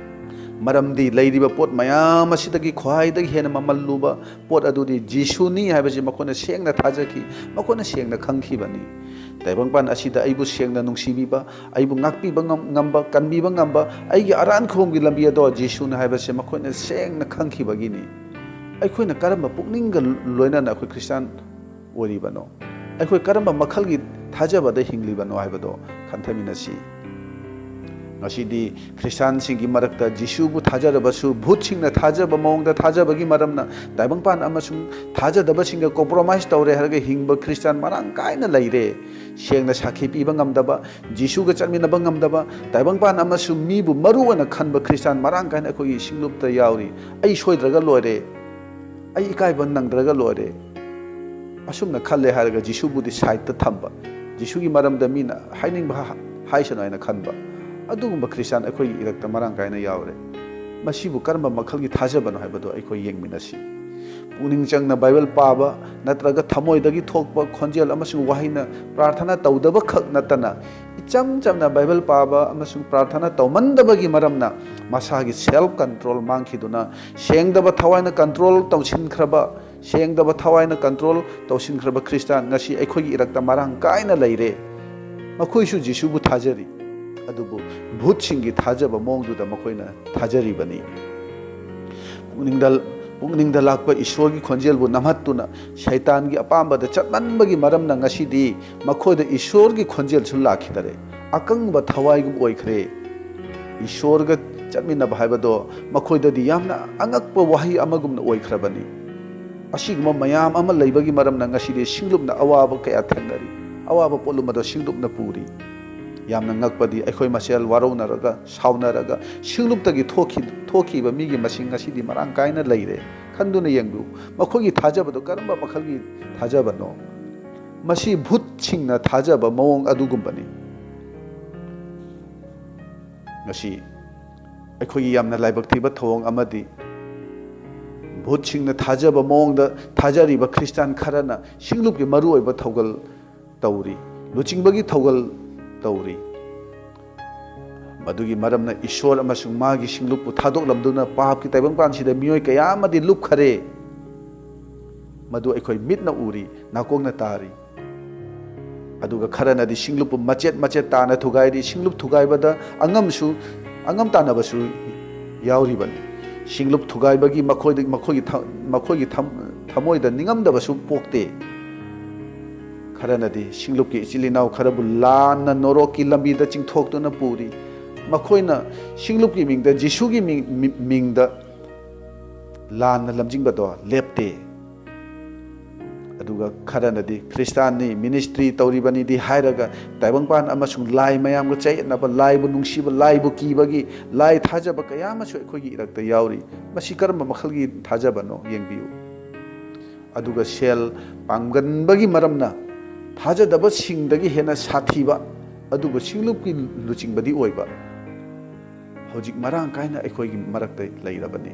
ꯃꯔꯝꯗꯤ ꯂꯩꯔꯤꯕ ꯄꯣꯠ ꯃꯌꯥꯝ ꯑꯁꯤꯗꯒꯤ ꯈ꯭ꯋꯥꯏꯗꯒꯤ ꯍꯦꯟꯅ ꯃꯃꯜ ꯂꯨꯕ ꯄꯣꯠ ꯑꯗꯨꯗꯤ ꯖꯤꯁꯨꯅꯤ ꯍꯥꯏꯕꯁꯤ ꯃꯈꯣꯏꯅ ꯁꯦꯡꯅ ꯊꯥꯖꯈꯤ, ꯃꯈꯣꯏꯅ ꯁꯦꯡꯅ ꯈꯪꯈꯤꯕꯅꯤ꯫ ꯇꯥꯏꯕꯪꯄꯥꯟ ꯑꯁꯤꯗ ꯑꯩꯕꯨ ꯁꯦꯡꯅ ꯅꯨꯡꯁꯤꯕꯤꯕ, ꯑꯩꯕꯨ ꯉꯥꯛꯄꯤꯕ ꯉꯝ-, ꯉꯝꯕ, ꯀꯟꯕꯤꯕ ꯉꯝꯕ, ꯑꯩꯒꯤ ꯑꯔꯥꯟ ꯈꯨꯕꯝꯒꯤ ꯂꯝꯕꯤ ꯑꯗꯣ ꯖꯤꯁꯨꯅꯤ ꯍꯥꯏꯕꯁꯦ ꯃꯈꯣꯏꯅ ꯁꯦꯡꯅ ꯈꯪꯈꯤꯕꯒꯤꯅꯤ꯫ ꯑꯩꯈꯣꯏꯅ ꯀꯔꯝꯕ ꯄꯨꯛꯅꯤꯡꯒ ꯂꯣꯏꯅꯅ ꯑꯩꯈꯣꯏ ꯈ꯭ꯔꯤꯁꯇꯥꯟ ꯑꯣꯏꯔꯤꯕꯅꯣ? ꯑꯩꯈꯣꯏ ꯀꯔꯝꯕ ꯃꯈꯜꯒꯤ ꯊꯥꯖꯕꯗ ꯍꯤꯡꯂꯤꯕꯅꯣ ꯍꯥꯏꯕꯗꯣ ꯈꯟꯊꯃꯤꯟꯅꯁꯤ꯫ ꯉꯁꯤꯗꯤ ꯈ꯭ꯔꯤꯁꯇꯥꯟꯁꯤꯡꯒꯤ ꯃꯔꯛꯇ ꯖꯤꯁꯨꯕꯨ ꯊꯥꯖꯔꯕꯁꯨ, ꯚꯨꯠꯁꯤꯡꯅ ꯊꯥꯖꯕ ꯃꯑꯣꯡꯗ ꯊꯥꯖꯕꯒꯤ ꯃꯔꯝꯅ ꯇꯥꯏꯕꯪꯄꯥꯟ ꯑꯃꯁꯨꯡ ꯊꯥꯖꯗꯕꯁꯤꯡꯒ compromise ꯇꯧꯔꯦ ꯍꯥꯏꯔꯒ ꯍꯤꯡꯕ ꯈ꯭ꯔꯤꯁꯇꯥꯟ ꯃꯔꯥꯡ ꯀꯥꯏꯅ ꯂꯩꯔꯦ꯫ ꯁꯦꯡꯅ ꯁꯥꯈꯤ ꯄꯤꯕ ꯉꯝꯗꯕ, ꯖꯤꯁꯨꯒ ꯆꯠꯃꯤꯟꯅꯕ ꯉꯝꯗꯕ, ꯇꯥꯏꯕꯪꯄꯥꯟ ꯑꯃꯁꯨꯡ ꯃꯤꯕꯨ ꯃꯔꯨ ꯑꯣꯏꯅ ꯈꯟꯕ ꯈ꯭ꯔꯤꯁꯇꯥꯟ ꯃꯔꯥꯡ ꯀꯥꯏꯅ ꯑꯩꯈꯣꯏꯒꯤ ꯁꯤꯡꯂꯨꯞꯇ ꯌꯥꯎꯔꯤ꯫ ꯑꯩ ꯁꯣꯏꯗ꯭ꯔꯒ ꯂꯣꯏꯔꯦ, ꯑꯩ ꯏꯀꯥꯏꯕ ꯅꯪꯗ꯭ꯔꯒ ꯂꯣꯏꯔꯦ꯫ ꯑꯁꯨꯝꯅ ꯈꯜꯂꯦ ꯍꯥꯏꯔꯒ ꯖꯤꯁꯨꯕꯨꯗꯤ sideꯇ ꯊꯝꯕ, ꯖꯤꯁꯨꯒꯤ ꯃꯔꯝꯗ ꯃꯤꯅ ꯍꯥꯏꯅꯤꯡꯕ ꯍꯥ-, ꯍꯥꯏꯁꯅꯨ ꯍꯥꯏꯅ ꯈꯟꯕ, ꯑꯗꯨꯒꯨꯝꯕ ꯈ꯭ꯔꯤꯁꯇꯥꯟ ꯑꯩꯈꯣꯏꯒꯤ ꯏꯔꯛꯇ ꯃꯔꯥꯡ ꯀꯥꯏꯅ ꯌꯥꯎꯔꯦ꯫ ꯃꯁꯤꯕꯨ ꯀꯔꯝꯕ ꯃꯈꯜꯒꯤ ꯊꯥꯖꯕꯅꯣ ꯍꯥꯏꯕꯗꯣ ꯑꯩꯈꯣꯏ ꯌꯦꯡꯃꯤꯟꯅꯁꯤ꯫ ꯄꯨꯛꯅꯤꯡ ꯆꯪꯅ ꯕꯥꯏꯕꯜ ꯄꯥꯕ ꯅꯠꯇ꯭ꯔꯒ ꯊꯃꯣꯏꯗꯒꯤ ꯊꯣꯛꯄ ꯈꯣꯟꯖꯦꯜ ꯑꯃꯁꯨꯡ ꯋꯥꯍꯩꯅ ꯄ꯭ꯔꯥꯔꯊꯅꯥ ꯇꯧꯗꯕ ꯈꯛ ꯅꯠꯇꯅ, ꯏꯆꯝ ꯆꯝꯅ ꯕꯥꯏꯕꯜ ꯄꯥꯕ ꯑꯃꯁꯨꯡ ꯄ꯭ꯔꯥꯔꯊꯅꯥ ꯇꯧꯃꯟꯗꯕꯒꯤ ꯃꯔꯝꯅ ꯃꯁꯥꯒꯤ ꯁꯦꯜꯐ ꯀꯟꯇ꯭ꯔꯣꯜ ꯃꯥꯡꯈꯤꯗꯨꯅ, ꯁꯦꯡꯗꯕ ꯊꯋꯥꯏꯅ ꯀꯟꯇ꯭ꯔꯣꯜ ꯇꯧꯁꯤꯟꯈ꯭ꯔꯕ, ꯁꯦꯡꯗꯕ ꯊꯋꯥꯏꯅ ꯀꯟꯇ꯭ꯔꯣꯜ ꯇꯧꯁꯤꯟꯈ꯭ꯔꯕ ꯈ꯭ꯔꯤꯁꯇꯥꯟ ꯉꯁꯤ ꯑꯩꯈꯣꯏꯒꯤ ꯏꯔꯛꯇ ꯃꯔꯥꯡ ꯀꯥꯏꯅ ꯂꯩꯔꯦ꯫ ꯃꯈꯣꯏꯁꯨ ꯖꯤꯁꯨꯕꯨ ꯊꯥꯖꯔꯤ, ꯑꯗꯨꯕꯨ ꯚꯨꯠꯁꯤꯡꯒꯤ ꯊꯥꯖꯕ ꯃꯑꯣꯡꯗꯨꯗ ꯃꯈꯣꯏꯅ ꯊꯥꯖꯔꯤꯕꯅꯤ꯫ ꯄꯨꯛꯅꯤꯡꯗ, ꯄꯨꯛꯅꯤꯡꯗ ꯂꯥꯛꯄ ꯏꯁꯣꯔꯒꯤ ꯈꯣꯟꯖꯦꯜꯕꯨ ꯅꯝꯍꯠꯇꯨꯅ ꯁꯩꯇꯥꯟꯒꯤ ꯑꯄꯥꯝꯕꯗ ꯆꯠꯃꯟꯕꯒꯤ ꯃꯔꯝꯅ ꯉꯁꯤꯗꯤ ꯃꯈꯣꯏꯗ ꯏꯁꯣꯔꯒꯤ ꯈꯣꯟꯖꯦꯜꯁꯨ ꯂꯥꯛꯈꯤꯗꯔꯦ꯫ ꯑꯀꯪꯕ ꯊꯋꯥꯏꯒꯨꯝ ꯑꯣꯏꯈ꯭ꯔꯦ꯫ ꯏꯁꯣꯔꯒ ꯆꯠꯃꯤꯟꯅꯕ ꯍꯥꯏꯕꯗꯣ ꯃꯈꯣꯏꯗꯗꯤ ꯌꯥꯝꯅ ꯑꯉꯛꯄ ꯋꯥꯍꯩ ꯑꯃꯒꯨꯝꯅ ꯑꯣꯏꯈ꯭ꯔꯕꯅꯤ꯫ ꯑꯁꯤꯒꯨꯝꯕ ꯃꯌꯥꯝ ꯑꯃ ꯂꯩꯕꯒꯤ ꯃꯔꯝꯅ ꯉꯁꯤꯗꯤ ꯁꯤꯡꯂꯨꯞꯅ ꯑꯋꯥꯕ ꯀꯌꯥ ꯊꯦꯡꯅꯔꯤ, ꯑꯋꯥꯕ ꯄꯣꯠꯂꯨꯝ ꯑꯗꯣ ꯁꯤꯡꯂꯨꯞꯅ ꯄꯨꯔꯤ꯫ ꯌꯥꯝꯅ ꯉꯛꯄꯗꯤ, ꯑꯩꯈꯣꯏ ꯃꯁꯦꯜ ꯋꯥꯔꯧꯅꯔꯒ, ꯁꯥꯎꯅꯔꯒ, ꯁꯤꯡꯂꯨꯞꯇꯒꯤ ꯊꯣꯛꯈꯤ-, ꯊꯣꯛꯈꯤꯕ ꯃꯤꯒꯤ ꯃꯁꯤꯡ ꯉꯁꯤꯗꯤ ꯃꯔꯥꯡ ꯀꯥꯏꯅ ꯂꯩꯔꯦ꯫ ꯈꯟꯗꯨꯅ ꯌꯦꯡꯕꯤꯌꯨ, ꯃꯈꯣꯏꯒꯤ ꯊꯥꯖꯕꯗꯨ ꯀꯔꯝꯕ ꯃꯈꯜꯒꯤ ꯊꯥꯖꯕꯅꯣ? ꯃꯁꯤ ꯚꯨꯠꯁꯤꯡꯅ ꯊꯥꯖꯕ ꯃꯑꯣꯡ ꯑꯗꯨꯒꯨꯝꯕꯅꯤ꯫ ꯉꯁꯤ ꯑꯩꯈꯣꯏꯒꯤ ꯌꯥꯝꯅ ꯂꯥꯏꯕꯛ ꯊꯤꯕ ꯊꯧꯑꯣꯡ ꯑꯃꯗꯤ, ꯚꯨꯠꯁꯤꯡꯅ ꯊꯥꯖꯕ ꯃꯑꯣꯡꯗ ꯊꯥꯖꯔꯤꯕ ꯈ꯭ꯔꯤꯁꯇꯥꯟ ꯈꯔꯅ ꯁꯤꯡꯂꯨꯞꯀꯤ ꯃꯔꯨꯑꯣꯏꯕ ꯊꯧꯒꯜ ꯇꯧꯔꯤ, ꯂꯨꯆꯤꯡꯕꯒꯤ ꯊꯧꯒꯜ ꯇꯧꯔꯤ꯫ ꯃꯗꯨꯒꯤ ꯃꯔꯝꯅ ꯏꯁꯣꯔ ꯑꯃꯁꯨꯡ ꯃꯥꯒꯤ ꯁꯤꯡꯂꯨꯞꯄꯨ ꯊꯥꯗꯣꯛꯂꯝꯗꯨꯅ ꯄꯥꯞꯀꯤ ꯇꯥꯏꯕꯪꯄꯥꯟꯁꯤꯗ ꯃꯤꯑꯣꯏ ꯀꯌꯥ ꯑꯃꯗꯤ ꯂꯨꯞꯈꯔꯦ꯫ ꯃꯗꯨ ꯑꯩꯈꯣꯏ ꯃꯤꯠꯅ ꯎꯔꯤ, ꯅꯥꯀꯣꯡꯅ ꯇꯥꯔꯤ꯫ ꯑꯗꯨꯒ ꯈꯔꯅꯗꯤ ꯁꯤꯡꯂꯨꯞꯄꯨ ꯃꯆꯦꯠ ꯃꯆꯦꯠ ꯇꯥꯅ ꯊꯨꯒꯥꯏꯔꯤ꯫ ꯁꯤꯡꯂꯨꯞ ꯊꯨꯒꯥꯏꯕꯗ ꯑꯉꯝꯁꯨ, ꯑꯉꯝ ꯇꯥꯟꯅꯕꯁꯨ ꯌꯥꯎꯔꯤꯕꯅꯤ꯫ ꯁꯤꯡꯂꯨꯞ ꯊꯨꯒꯥꯏꯕꯒꯤ ꯃꯈꯣꯏꯗ, ꯃꯈꯣꯏꯒꯤ ꯊ-, ꯃꯈꯣꯏꯒꯤ ꯊꯝ-, ꯊꯃꯣꯏꯗ ꯅꯤꯡꯉꯝꯗꯕꯁꯨ ꯄꯣꯛꯇꯦ꯫ ꯈꯔꯅꯗꯤ ꯁꯤꯡꯂꯨꯞꯀꯤ ꯏꯆꯤꯜ ꯏꯅꯥꯎ ꯈꯔꯕꯨ ꯂꯥꯟꯅ ꯅꯣꯔꯣꯛꯀꯤ ꯂꯝꯕꯤꯗ ꯆꯤꯡꯊꯣꯛꯇꯨꯅ ꯄꯨꯔꯤ꯫ ꯃꯈꯣꯏꯅ ꯁꯤꯡꯂꯨꯞꯀꯤ ꯃꯤꯡꯗ, ꯖꯤꯁꯨꯒꯤ ꯃꯤꯡ-, ꯃꯤ-, ꯃꯤꯡꯗ ꯂꯥꯟꯅ ꯂꯝꯖꯤꯡꯕꯗꯣ ꯂꯦꯞꯇꯦ꯫ ꯑꯗꯨꯒ ꯈꯔꯅꯗꯤ ꯈ꯭ꯔꯤꯁꯇꯥꯟꯅꯤ, ꯃꯤꯅꯤꯁꯇ꯭ꯔꯤ ꯇꯧꯔꯤꯕꯅꯤꯗꯤ ꯍꯥꯏꯔꯒ, ꯇꯥꯏꯕꯪꯄꯥꯟ ꯑꯃꯁꯨꯡ ꯂꯥꯏ ꯃꯌꯥꯝꯒ ꯆꯌꯦꯠꯅꯕ, ꯂꯥꯏꯕꯨ ꯅꯨꯡꯁꯤꯕ, ꯂꯥꯏꯕꯨ ꯀꯤꯕꯒꯤ, ꯂꯥꯏ ꯊꯥꯖꯕ ꯀꯌꯥ ꯑꯃꯁꯨ ꯑꯩꯈꯣꯏꯒꯤ ꯏꯔꯛꯇ ꯌꯥꯎꯔꯤ꯫ ꯃꯁꯤ ꯀꯔꯝꯕ ꯃꯈꯜꯒꯤ ꯊꯥꯖꯕꯅꯣ? ꯌꯦꯡꯕꯤꯌꯨ꯫ ꯑꯗꯨꯒ ꯁꯦꯜ ꯄꯥꯝꯒꯟꯕꯒꯤ ꯃꯔꯝꯅ ꯊꯥꯖꯗꯕꯁꯤꯡꯗꯒꯤ ꯍꯦꯟꯅ ꯁꯥꯊꯤꯕ, ꯑꯗꯨꯕꯨ ꯁꯤꯡꯂꯨꯞꯀꯤ ꯂꯨꯆꯤꯡꯕꯗꯤ ꯑꯣꯏꯕ, ꯍꯧꯖꯤꯛ ꯃꯔꯥꯡ ꯀꯥꯏꯅ ꯑꯩꯈꯣꯏꯒꯤ ꯃꯔꯛꯇ ꯂꯩꯔꯕꯅꯤ꯫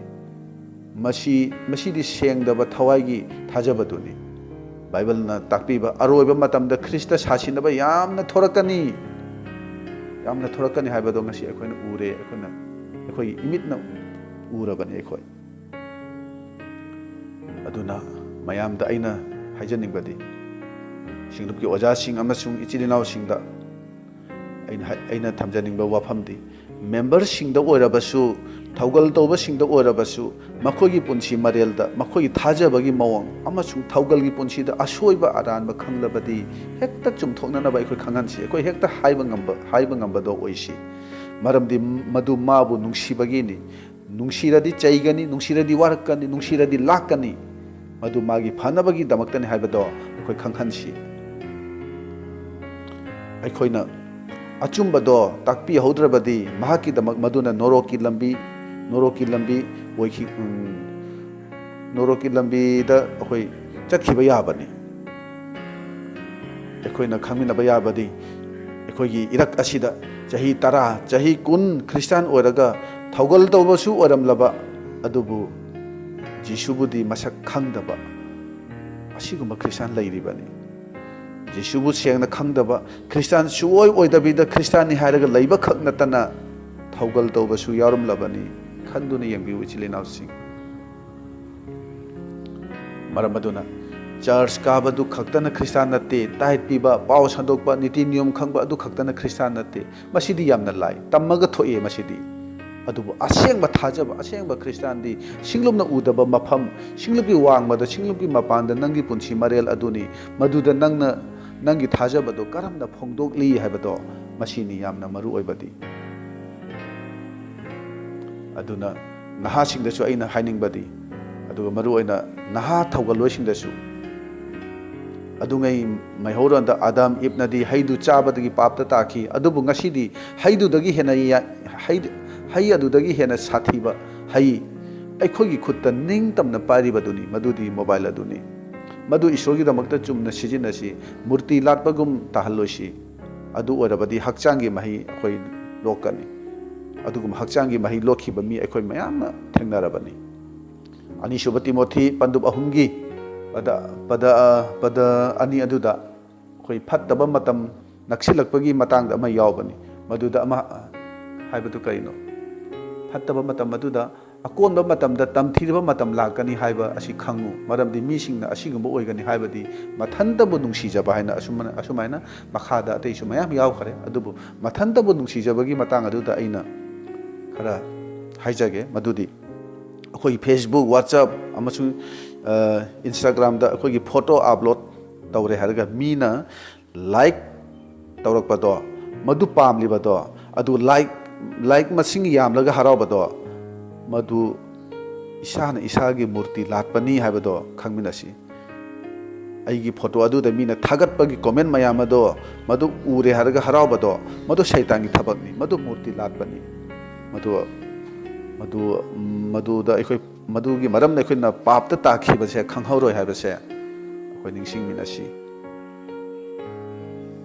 ꯃꯁꯤ, ꯃꯁꯤꯗꯤ ꯁꯦꯡꯗꯕ ꯊꯋꯥꯏꯒꯤ ꯊꯥꯖꯕꯗꯨꯅꯤ꯫ ꯕꯥꯏꯕꯜꯅ ꯇꯥꯛꯄꯤꯕ, ꯑꯔꯣꯏꯕ ꯃꯇꯝꯗ ꯈ꯭ꯔꯤꯁꯇ ꯁꯥꯁꯤꯟꯅꯕ ꯌꯥꯝꯅ ꯊꯣꯔꯛꯀꯅꯤ, ꯌꯥꯝꯅ ꯊꯣꯔꯛꯀꯅꯤ ꯍꯥꯏꯕꯗꯣ ꯉꯁꯤ ꯑꯩꯈꯣꯏꯅ ꯎꯔꯦ, ꯑꯩꯈꯣꯏꯅ, ꯑꯩꯈꯣꯏꯒꯤ ꯏꯃꯤꯠꯅ ꯎꯔꯕꯅꯤ ꯑꯩꯈꯣꯏ꯫ ꯑꯗꯨꯅ ꯃꯌꯥꯝꯗ ꯑꯩꯅ ꯍꯥꯏꯖꯅꯤꯡꯕꯗꯤ, ꯁꯤꯡꯂꯨꯞꯀꯤ ꯑꯣꯖꯥꯁꯤꯡ ꯑꯃꯁꯨꯡ ꯏꯆꯤꯜ ꯏꯅꯥꯎꯁꯤꯡꯗ ꯑꯩꯅ ꯍꯥꯏ-, ꯑꯩꯅ ꯊꯝꯖꯅꯤꯡꯕ ꯋꯥꯐꯝꯗꯤ, ꯃꯦꯝꯕꯔꯁꯤꯡꯗ ꯑꯣꯏꯔꯕꯁꯨ, ꯊꯧꯒꯜ ꯇꯧꯕꯁꯤꯡꯗ ꯑꯣꯏꯔꯕꯁꯨ, ꯃꯈꯣꯏꯒꯤ ꯄꯨꯟꯁꯤ ꯃꯔꯦꯜꯗ ꯃꯈꯣꯏꯒꯤ ꯊꯥꯖꯕꯒꯤ ꯃꯑꯣꯡ ꯑꯃꯁꯨꯡ ꯊꯧꯒꯜꯒꯤ ꯄꯨꯟꯁꯤꯗ ꯑꯁꯣꯏꯕ ꯑꯔꯥꯟꯕ ꯈꯪꯂꯕꯗꯤ, ꯍꯦꯛꯇ ꯆꯨꯝꯊꯣꯛꯅꯅꯕ ꯑꯩꯈꯣꯏ ꯈꯪꯍꯟꯁꯤ꯫ ꯑꯩꯈꯣꯏ ꯍꯦꯛꯇ ꯍꯥꯏꯕ ꯉꯝꯕ, ꯍꯥꯏꯕ ꯉꯝꯕꯗꯣ ꯑꯣꯏꯁꯤ꯫ ꯃꯔꯝꯗꯤ ꯃꯗꯨ ꯃꯥꯕꯨ ꯅꯨꯡꯁꯤꯕꯒꯤꯅꯤ꯫ ꯅꯨꯡꯁꯤꯔꯗꯤ ꯆꯩꯒꯅꯤ, ꯅꯨꯡꯁꯤꯔꯗꯤ ꯋꯥꯔꯛꯀꯅꯤ, ꯅꯨꯡꯁꯤꯔꯗꯤ ꯂꯥꯛꯀꯅꯤ꯫ ꯃꯗꯨ ꯃꯥꯒꯤ ꯐꯅꯕꯒꯤꯗꯃꯛꯇꯅꯤ ꯍꯥꯏꯕꯗꯣ ꯑꯩꯈꯣꯏ ꯈꯪꯍꯟꯁꯤ꯫ ꯑꯩꯈꯣꯏꯅ ꯑꯆꯨꯝꯕꯗꯣ ꯇꯥꯛꯄꯤꯍꯧꯗ꯭ꯔꯕꯗꯤ, ꯃꯍꯥꯛꯀꯤꯗꯃꯛ ꯃꯗꯨꯅ ꯅꯣꯔꯣꯛꯀꯤ ꯂꯝꯕꯤ, ꯅꯣꯔꯣꯛꯀꯤ ꯂꯝꯕꯤ ꯑꯣꯏꯈꯤ-, ꯎꯝ, ꯅꯣꯔꯣꯛꯀꯤ ꯂꯝꯕꯤꯗ ꯑꯩꯈꯣꯏ ꯆꯠꯈꯤꯕ ꯌꯥꯕꯅꯤ꯫ ꯑꯩꯈꯣꯏꯅ ꯈꯪꯃꯤꯟꯅꯕ ꯌꯥꯕꯗꯤ, ꯑꯩꯈꯣꯏꯒꯤ ꯏꯔꯛ ꯑꯁꯤꯗ ꯆꯍꯤ ꯇꯔꯥ, ꯆꯍꯤ ꯀꯨꯟ ꯈ꯭ꯔꯤꯁꯇꯥꯟ ꯑꯣꯏꯔꯒ ꯊꯧꯒꯜ ꯇꯧꯕꯁꯨ ꯑꯣꯏꯔꯝꯂꯕ, ꯑꯗꯨꯕꯨ ꯖꯤꯁꯨꯕꯨꯗꯤ ꯃꯁꯛ ꯈꯪꯗꯕ ꯑꯁꯤꯒꯨꯝꯕ ꯈ꯭ꯔꯤꯁꯇꯥꯟ ꯂꯩꯔꯤꯕꯅꯤ꯫ ꯖꯤꯁꯨꯕꯨ ꯁꯦꯡꯅ ꯈꯪꯗꯕ, ꯈ꯭ꯔꯤꯁꯇꯥꯟ ꯁꯨꯑꯣꯏ ꯑꯣꯏꯗꯕꯤꯗ ꯈ꯭ꯔꯤꯁꯇꯥꯟꯅꯤ ꯍꯥꯏꯔꯒ ꯂꯩꯕ ꯈꯛ ꯅꯠꯇꯅ ꯊꯧꯒꯜ ꯇꯧꯕꯁꯨ ꯌꯥꯎꯔꯝꯂꯕꯅꯤ꯫ ꯈꯟꯗꯨꯅ ꯌꯦꯡꯕꯤꯌꯨ, ꯏꯆꯤꯜ ꯏꯅꯥꯎꯁꯤꯡ꯫ ꯃꯔꯝ ꯑꯗꯨꯅ ꯆꯔꯆ ꯀꯥꯕꯗꯨ ꯈꯛꯇꯅ ꯈ꯭ꯔꯤꯁꯇꯥꯟ ꯅꯠꯇꯦ, ꯇꯥꯏꯠ ꯄꯤꯕ, ꯄꯥꯎ ꯁꯟꯗꯣꯛꯄ, ꯅꯤꯇꯤ ꯅꯤꯌꯣꯝ ꯈꯪꯕ ꯑꯗꯨ ꯈꯛꯇꯅ ꯈ꯭ꯔꯤꯁꯇꯥꯟ ꯅꯠꯇꯦ꯫ ꯃꯁꯤꯗꯤ ꯌꯥꯝꯅ ꯂꯥꯏ, ꯇꯝꯃꯒ ꯊꯣꯛꯑꯦ ꯃꯁꯤꯗꯤ꯫ ꯑꯗꯨꯕꯨ ꯑꯁꯦꯡꯕ ꯊꯥꯖꯕ, ꯑꯁꯦꯡꯕ ꯈ꯭ꯔꯤꯁꯇꯥꯟꯗꯤ ꯁꯤꯡꯂꯨꯞꯅ ꯎꯗꯕ ꯃꯐꯝ, ꯁꯤꯡꯂꯨꯞꯀꯤ ꯋꯥꯡꯃꯗ, ꯁꯤꯡꯂꯨꯞꯀꯤ ꯃꯄꯥꯟꯗ ꯅꯪꯒꯤ ꯄꯨꯟꯁꯤ ꯃꯔꯦꯜ ꯑꯗꯨꯅꯤ꯫ ꯃꯗꯨꯗ ꯅꯪꯅ ꯅꯪꯒꯤ ꯊꯥꯖꯕꯗꯣ ꯀꯔꯝꯅ ꯐꯣꯡꯗꯣꯛꯂꯤ ꯍꯥꯏꯕꯗꯣ, ꯃꯁꯤꯅꯤ ꯌꯥꯝꯅ ꯃꯔꯨ ꯑꯣꯏꯕꯗꯤ꯫ ꯑꯗꯨꯅ ꯅꯍꯥꯁꯤꯡꯗꯁꯨ ꯑꯩꯅ ꯍꯥꯏꯅꯤꯡꯕꯗꯤ, ꯑꯗꯨꯒ ꯃꯔꯨꯑꯣꯏꯅ ꯅꯍꯥ ꯊꯧꯒꯜꯂꯣꯏꯁꯤꯡꯗꯁꯨ, ꯑꯗꯨꯉꯩ ꯃꯩꯍꯧꯔꯣꯟꯗ ꯑꯥꯗꯝ ꯏꯕꯅꯗꯤ ꯍꯩꯗꯨ ꯆꯥꯕꯗꯒꯤ ꯄꯥꯞꯇ ꯇꯥꯈꯤ, ꯑꯗꯨꯕꯨ ꯉꯁꯤꯗꯤ ꯍꯩꯗꯨꯗꯒꯤ ꯍꯦꯟꯅ ꯌꯥ-, ꯍꯩ, ꯍꯩ ꯑꯗꯨꯗꯒꯤ ꯍꯦꯟꯅ ꯁꯥꯊꯤꯕ ꯍꯩ ꯑꯩꯈꯣꯏꯒꯤ ꯈꯨꯠꯇ ꯅꯤꯡꯇꯝꯅ ꯄꯥꯏꯔꯤꯕꯗꯨꯅꯤ, ꯃꯗꯨꯗꯤ ꯃꯣꯕꯥꯏꯜ ꯑꯗꯨꯅꯤ꯫ ꯃꯗꯨ ꯏꯁꯣꯔꯒꯤꯗꯃꯛꯇ ꯆꯨꯝꯅ ꯁꯤꯖꯤꯟꯅꯁꯤ, ꯃꯨꯔꯇꯤ ꯂꯥꯠꯄꯒꯨꯝ ꯇꯥꯍꯜꯂꯣꯏꯁꯤ꯫ ꯑꯗꯨ ꯑꯣꯏꯔꯕꯗꯤ ꯍꯛꯆꯥꯡꯒꯤ ꯃꯍꯩ ꯑꯩꯈꯣꯏ ꯂꯣꯛꯀꯅꯤ꯫ ꯑꯗꯨꯒꯨꯝꯕ ꯍꯛꯆꯥꯡꯒꯤ ꯃꯍꯩ ꯂꯣꯛꯈꯤꯕ ꯃꯤ ꯑꯩꯈꯣꯏ ꯃꯌꯥꯝꯅ ꯊꯦꯡꯅꯔꯕꯅꯤ꯫ ꯑꯅꯤꯁꯨꯕ ꯇꯤꯃꯣꯊꯤ ꯄꯟꯗꯨꯞ ꯑꯍꯨꯝꯒꯤ ꯄꯗ, ꯄꯗ, ꯄꯗ ꯑꯅꯤ ꯑꯗꯨꯗ ꯑꯩꯈꯣꯏ ꯐꯠꯇꯕ ꯃꯇꯝ ꯅꯛꯁꯤꯜꯂꯛꯄꯒꯤ ꯃꯇꯥꯡꯗ ꯑꯃ ꯌꯥꯎꯕꯅꯤ꯫ ꯃꯗꯨꯗ ꯑꯃ ꯍꯥꯏꯕꯗꯨ ꯀꯔꯤꯅꯣ? ꯐꯠꯇꯕ ꯃꯇꯝ ꯑꯗꯨꯗ ꯑꯀꯣꯟꯕ ꯃꯇꯝꯗ ꯇꯝꯊꯤꯔꯕ ꯃꯇꯝ ꯂꯥꯛꯀꯅꯤ ꯍꯥꯏꯕ ꯑꯁꯤ ꯈꯪꯉꯨ, ꯃꯔꯝꯗꯤ ꯃꯤꯁꯤꯡꯅ ꯑꯁꯤꯒꯨꯝꯕ ꯑꯣꯏꯒꯅꯤ ꯍꯥꯏꯕꯗꯤ ꯃꯊꯟꯇꯕꯨ ꯅꯨꯡꯁꯤꯖꯕ ꯍꯥꯏꯅ ꯑꯁꯨꯝ-, ꯑꯁꯨꯃꯥꯏꯅ ꯃꯈꯥꯗ ꯑꯇꯩꯁꯨ ꯃꯌꯥꯝ ꯌꯥꯎꯈ꯭ꯔꯦ꯫ ꯑꯗꯨꯕꯨ ꯃꯊꯟꯇꯕꯨ ꯅꯨꯡꯁꯤꯖꯕꯒꯤ ꯃꯇꯥꯡ ꯑꯗꯨꯗ ꯑꯩꯅ ꯈꯔ ꯍꯥꯏꯖꯒꯦ꯫ ꯃꯗꯨꯗꯤ ꯑꯩꯈꯣꯏꯒꯤ Facebook, WhatsApp ꯑꯃꯁꯨꯡ, ꯑ, Instagramꯗ ꯑꯩꯈꯣꯏꯒꯤ ꯐꯣꯇꯣ ꯑꯞꯂꯣꯗ ꯇꯧꯔꯦ ꯍꯥꯏꯔꯒ ꯃꯤꯅ ꯂꯥꯏꯛ ꯇꯧꯔꯛꯄꯗꯣ, ꯃꯗꯨ ꯄꯥꯝꯂꯤꯕꯗꯣ, ꯑꯗꯨ ꯂꯥꯏꯛ, ꯂꯥꯏꯛ ꯃꯁꯤꯡ ꯌꯥꯝꯂꯒ ꯍꯔꯥꯎꯕꯗꯣ, ꯃꯗꯨ ꯏꯁꯥꯅ ꯏꯁꯥꯒꯤ ꯃꯨꯔꯇꯤ ꯂꯥꯠꯄꯅꯤ ꯍꯥꯏꯕꯗꯣ ꯈꯪꯃꯤꯟꯅꯁꯤ꯫ ꯑꯩꯒꯤ ꯐꯣꯇꯣ ꯑꯗꯨꯗ ꯃꯤꯅ ꯊꯥꯒꯠꯄꯒꯤ ꯀꯣꯃꯦꯟ ꯃꯌꯥꯝ ꯑꯗꯣ, ꯃꯗꯨ ꯎꯔꯦ ꯍꯥꯏꯔꯒ ꯍꯔꯥꯎꯕꯗꯣ, ꯃꯗꯨ ꯁꯩꯇꯥꯟꯒꯤ ꯊꯕꯛꯅꯤ, ꯃꯗꯨ ꯃꯨꯔꯇꯤ ꯂꯥꯠꯄꯅꯤ꯫ ꯃꯗꯨ, ꯃꯗꯨ, ꯃꯗꯨꯗ ꯑꯩꯈꯣꯏ, ꯃꯗꯨꯒꯤ ꯃꯔꯝꯅ ꯑꯩꯈꯣꯏꯅ ꯄꯥꯞꯇ ꯇꯥꯈꯤꯕꯁꯦ ꯈꯪꯍꯧꯔꯣꯏ ꯍꯥꯏꯕꯁꯦ ꯑꯩꯈꯣꯏ ꯅꯤꯡꯁꯤꯡꯃꯤꯟꯅꯁꯤ꯫